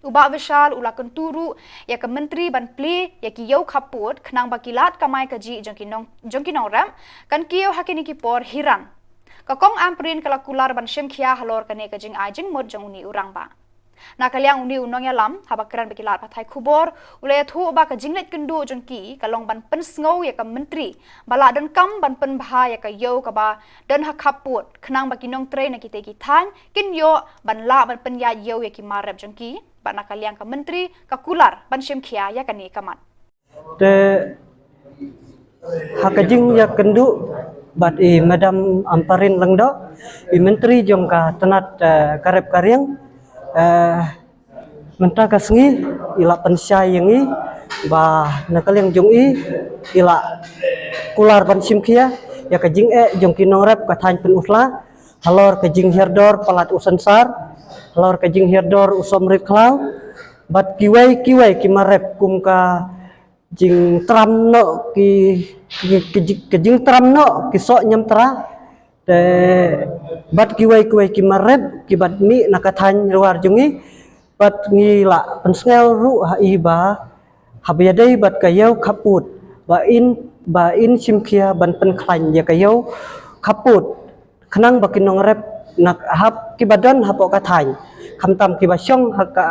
U Bah Vishal u la kyntu ruh ïa ka Myntri ban plie ïa ki ïew khappud khnang ba ki lad kamai kajih jong ki nong, jong ki nongrep kan kiew ha kine ki por hiran. Ka Kong Ampareen ka la kular ban shim khia halor kane ka jingai jingmut jong une u rangbah. Na ka liang une u nongïalam, haba kren bad ki lad pathai khubor, u la ïathuh ba ka jingleit kynduh jong ki ka long ban pynsngew ïa ka myntri ba la donkam ban pynbha ïa ka ïew kaba don ha khappud, khnang ba ki nongtrei na kitei ki thaiñ kin ïoh ban lah ban pynïaid ïew ïa ki mar rep jong ki. Bad na ka liang ka myntri ka kular ban shim khia ïa kane ka mat. Te ha ka jingïakynduh bad i Madam Ampareen Lyngdoh, i Myntri jong ka tnat, eh, ka rep ka riang, eh, mynta ka sngi i la pynshai ïa ngi ba na ka liang jong i, i la kular ban shim khia ïa ka jingeh jong ki nongrep ka thaiñ Pynursla halor ka jinghiar dor palat u synsar, halor ka jinghiar dor u sohmrit khlaw, bad kiwei kiwei ki mar rep kum ka jingtram noh ki, ki, ki, ki, ki jingtram noh ki soh ñiamtra, te bad kiwei kiwei ki mar rep kiba mih na ka thaiñ Rwar jong ngi, bad ngi la pynsngew ruh ha i ba haba ïadei bad ka ïew khappud, ba in, ba in shim khia ban pynkhlaiñ ïa ka ïew khappud, khnang ba ki nongrep na hap kiba don hapoh ka thaiñ, khamtam kiba shong ha ka,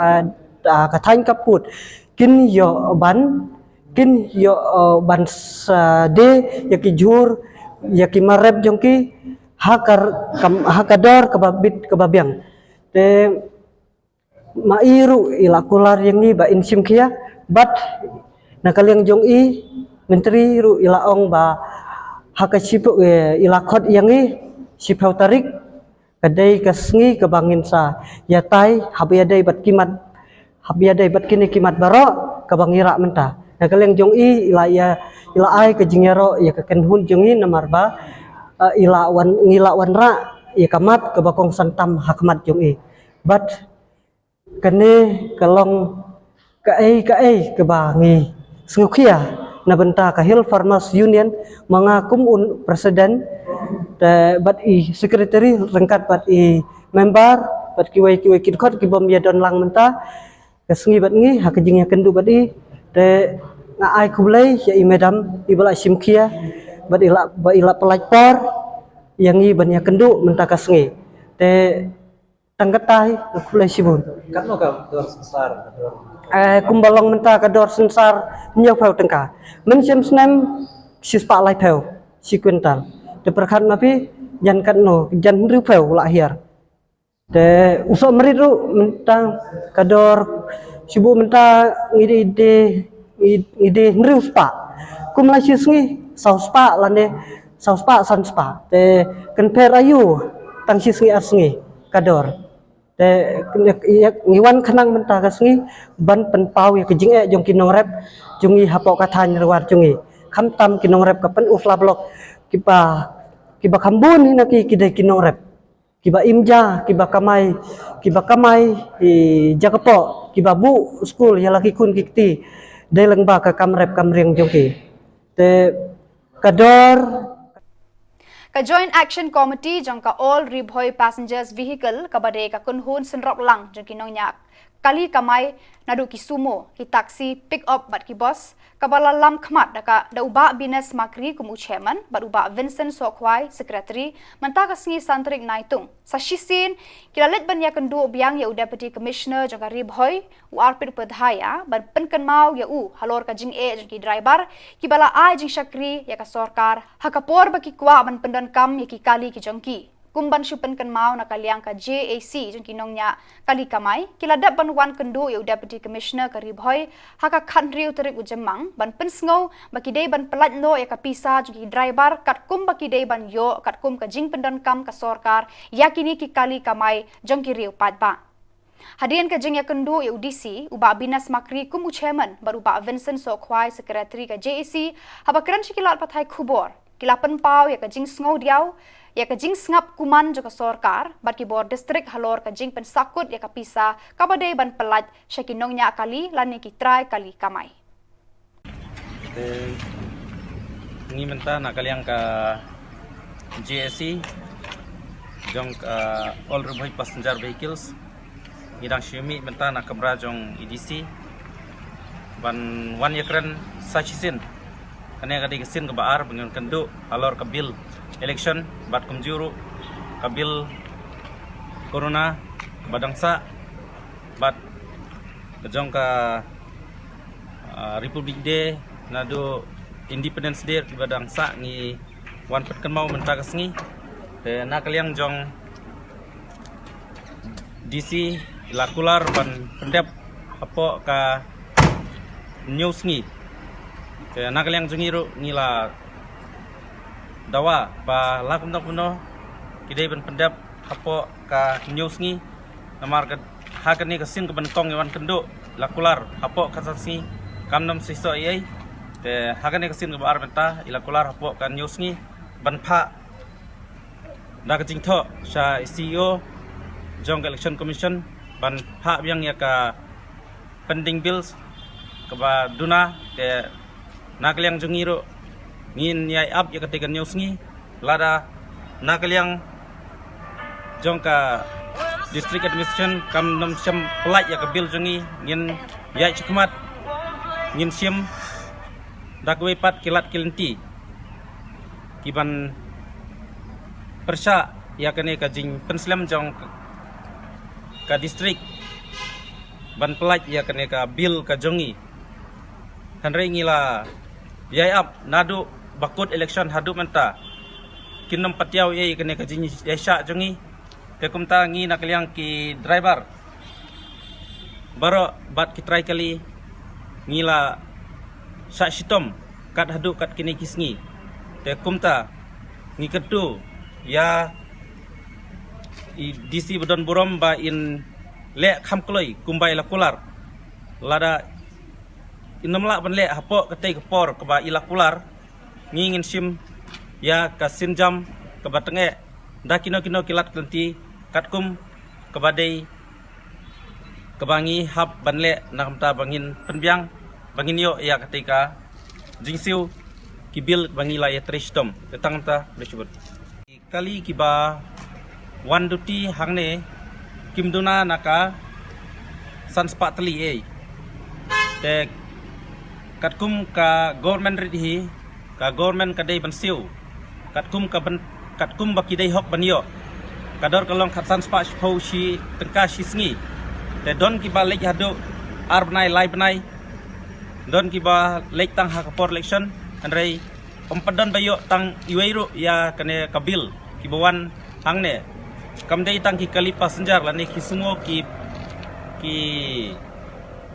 ah, ka thaiñ khappud, kin ïoh ban, kin ïoh, eh, ban sa die ïa ki jhur, ïa ki mar rep jong ki ha ka, kam, ha ka dor kaba bit kaba biang. Te ma i ruh i la kular ïa ngi ba in shim khia, bad na ka liang jong i Myntri ruh i la ong ba ha ka shiphew, eh, i la khot ïa ngi shiphew tarik, ka dei ka sngi kaba ngin sa ïatai haba ïadei bad ki mat, haba ïadei bad kine ki mat baroh kaba ngi rah mynta. Na ka liang jong i, i la ïa, i la ai ka jingïaroh ïa ka kynhun jong i namar ba, eh, i la wan, ngi la wanrah ïa ka mat kaba kongsan tam ha khmat jong i. Bad kane ka long kaei kaei kaba ngi sngewkhia na bynta ka Hill Farmers Union, ma nga kum u president, te bad i secretary ryngkat bad i member, bad kiwei kiwei ki dkhot kibym ïadon lang mynta ka sngi bad ngi ha ka jingïakynduh bad i, te nga ai khublei ïa i Madam iba la shim khia bad i la, ba i la pynlait por ïa ngi ban ïakynduh mynta ka sngi. Te tang katei, nga khublei shibun. Katno ka dor synsar, ka dor? Eh, kumba long mynta ka dor synsar hynñiewphew tyngka. Mynshem snem shispah laiphew shi kwintal. Te pyrkhat ma phi, jan katno, jan hynriewphew la hiar. Te u sohmrit ruh mynta ka dor, shu buh mynta ngi die, ngi die, ngi die hynriew spah. Kum la shi sngi saw spah lane saw spah san spah. Te kynpher aïu tang shi sngi ar sngi ka dor. Te ngi wan khnang mynta ka sngi ban pynpaw ïa ka jingeh jong ki nongrep jong ngi hapoh ka thaiñ Rwar jong ngi. Khamtam ki nongrep ka Pynursla Block kiba, kiba kham bun hi na ki, ki dei ki nongrep kiba im ja, kiba kamai, kiba kamai, eh, ja kpoh, kiba buh skul ïa la ki khun ki kti, dei lyngba ka kam rep kam riang jong ki. Te ka dor. Ka Joint Action Committee jong ka All Ri Bhoi Passengers Vehicle, kaba dei ka kynhun synrop lang jong ki nongñiah kali kamai, naduh ki sumo, ki taxi, pick up bad ki bus, kaba la lam khmat da ka, da u Bah Bines Makri kum u chairman bad u Bah Vincent Sohkhwai, secretary, mynta ka sngi san tarik Naitung. Sa shisien ki la leit ban ïakynduh biang ïa u Deputy Commissioner jong ka Ri Bhoi, u Arpit Upadhyaya, ban pynkynmaw ïa u halor ka jingeh jong ki driver kiba la ai jingshakri ïa ka sorkar ha ka por ba ki kwah ban pyndonkam ïa ki kali ki jong ki. Kum ban shu pynkynmaw, na ka liang ka J A C jong ki nongñiah kali kamai ki la dep ban wan kynduh ïa u Deputy Commissioner ka Ri Bhoi ha ka khathynriew tarik u Jymmang ban pynsngew ba ki dei ban pyllait noh ïa ka pisa jong ki driver katkum ba ki dei ban ïoh katkum ka jingpyndonkam ka sorkar ïa kine ki kali kamai jong ki riew paidbah. Hadien ka jingïakynduh ïa u D C, u Bah Bines Makri kum u chairman bad u Bah Vincent Sohkhwai, secretary ka J A C, haba kren sha ki lad pathai khubor, ki la pynpaw ïa ka jingsngewdiaw, ïa ka jingsngap kuman jong ka sorkar bad ki bor district halor ka jingpynsakut ïa ka pisa kaba dei ban pyllait sha ki nongñiah kali lane ki trai kali kamai. Te ngi mynta na ka liang ka J A C jong ka All Ri Bhoi Passenger Vehicles, ngi dang shu mih mynta na kamra jong i D C ban wan ïakren sa shisien. Kane ka dei ka sien kaba ar ba ngin kynduh halor ka bill election bad kumjuh ruh ka bill corona ba dang sah. Bad ka jong ka, ah, Republic Day naduh Independence Day kiba dang sah ngi wan pynkynmaw mynta ka sngi. Te na ka liang jong D C i la kular ban pyndep hapoh ka hynñiew sngi. Te na ka liang jong ngi ruh ngi la dawa ba la kumno kumno ki dei ban pyndep hapoh ka hynñiew sngi. Namar ka ha kane ka sien kaba nyngkong i wan kynduh i la kular hapoh ka san sngi, kam nym seisoh ei ei. Te ha kane ka sien kaba ar mynta i la kular hapoh ka hynñiew sngi ban phah da ka jingthoh sha C E O jong ka Election Commission ban phah biang ïa ka pending bills kaba duna. Te na ka liang jong ngi ruh ngin ïai ap ïa katei ka hynñiew sngi, lada na ka liang jong ka District Administration kam nym shym pyllait ïa ka bill jong ngi, ngin ïaid shakhmat, ngin shim da kawei pat ki lad ki lynti kiban pyrshah ïa kane ka jingpynslem jong ka district ban pyllait ïa kane ka bill ka jong ngi. Hynrei ngi la ïai ap naduh ba kut election haduh mynta, kin nym patiaw ei ei ïa kane ka jingïaishah jong ngi. Te kumta ngi na ka liang ki driver baroh bad ki trai kali ngi la shah shitom kat haduh kat kine ki sngi. Te kumta ngi kyntu ïa i D C ba don burom ba in leh kham kloi kumba i la kular. Lada in nym lah ban leh hapoh katei ka por kaba i la kular, ngi ngin shim ïa ka sienjam kaba tyngeh da kino kino ki lad ki lynti katkum kaba dei kaba ngi hap ban leh, na ka bynta ba ngin pynbiang, ba ngin ïoh ïa katei ka jingsiew ki bill ba ngi la ïatrei shitom. Te tang kumta, khublei shibun. Kali kiba wan duty hangne kim duna na ka san spah tylli ei. Te katkum ka government rit hi, ka government ka dei ban siew katkum ka ban, katkum ba ki dei hok ban ïoh. Ka dor ka long khatsan spah shiphew shi tyngka shi sngi. Te don kiba leit haduh ar bnai lai bnai, don kiba leit tang ha ka por election, hynrei ym pat don ba ïoh tang iwei ruh ïa kane ka bill kiba wan hangne. Kam dei tang ki kali passenger lane ki sumo ki, ki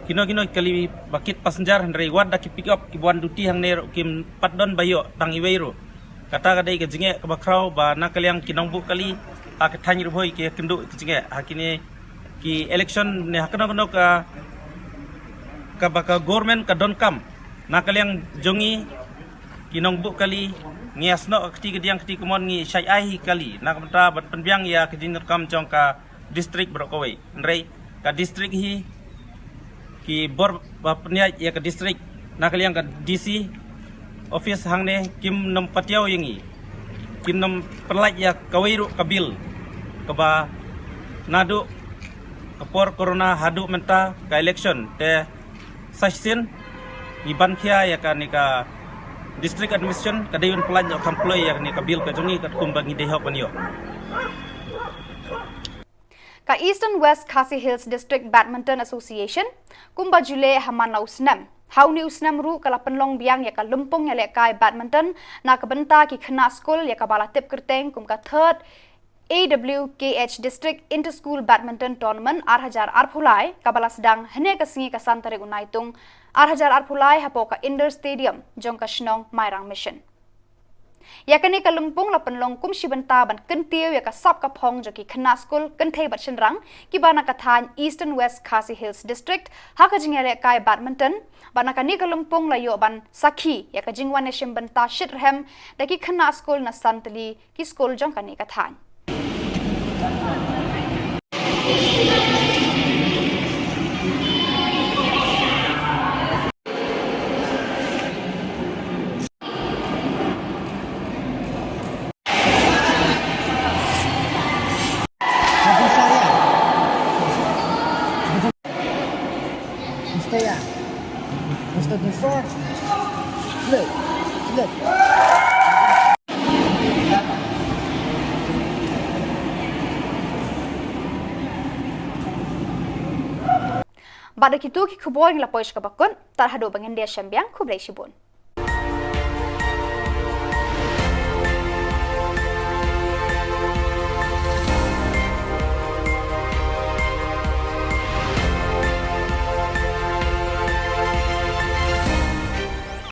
kino kino ki kali ba kit passenger, hynrei wat da ki pick up kiba wan duty hangne ruh kim pat don ba ïoh tang iwei ruh. Kata ka dei ka jingeh kaba khraw ba na ka liang ki nongbuh kali ha ka thaiñ Ri Bhoi ki kynduh ka jingeh ha kine ki election ne ha kano kano ka, kaba ka government ka donkam. Na ka liang jong ngi ki nongbuh kali, ngi ïasnoh ka kti kadiang kti kamon, ngi shait ai hi kali na ka bynta ban pynbiang ïa ka jingdonkam jong ka district baroh kawei. Hynrei ka district hi, ki bor ba pynïaid ïa ka district na ka liang ka D C office hangne kim nym patiaw ïa ngi, kim nym pyllait ïa kawei ruh ka bill kaba naduh ka por corona haduh mynta ka election. Te sa shisien ngi ban khia ïa kane ka district administration ka dei ban pyllait noh kham kloi ïa kane ka bill ka jong ngi katkum ba ngi dei hok ban ïoh. Ka Eastern West Khasi Hills District Badminton Association, kumba ju leh ha man la u snem, ha une u snem ruh ka la pynlong biang ïa ka lympung ïalehkai badminton na ka bynta ki khynnah skul, ïa kaba la tip kyrteng kum ka third A W K H District Inter School Badminton Tournament ar hajar arphew lai, kaba la sdang hynne ka sngi ka san tarik u Naitung ar hajar arphew lai hapoh ka Indoor Stadium jong ka shnong Mairang Mission. Ïa kane ka lympung la pynlong kum shi bynta ban kyntiew ïa ka sap ka phong jong ki khynnah skul kynthei bad shynrang kiba na ka thaiñ Eastern West Khasi Hills District ha ka jingïalehkai badminton, bad na kane ka lympung la ïoh ban sakhi ïa ka jingwan ïashim bynta shitrhem da ki khynnah skul na san tylli ki skul jong kane ka thaiñ. Stay up. Stay before. Look. Look. Bad da kito ki khubor ngi la poi sha kaba kut, tad haduh ba ngin da ïashem biang, khublei shibun.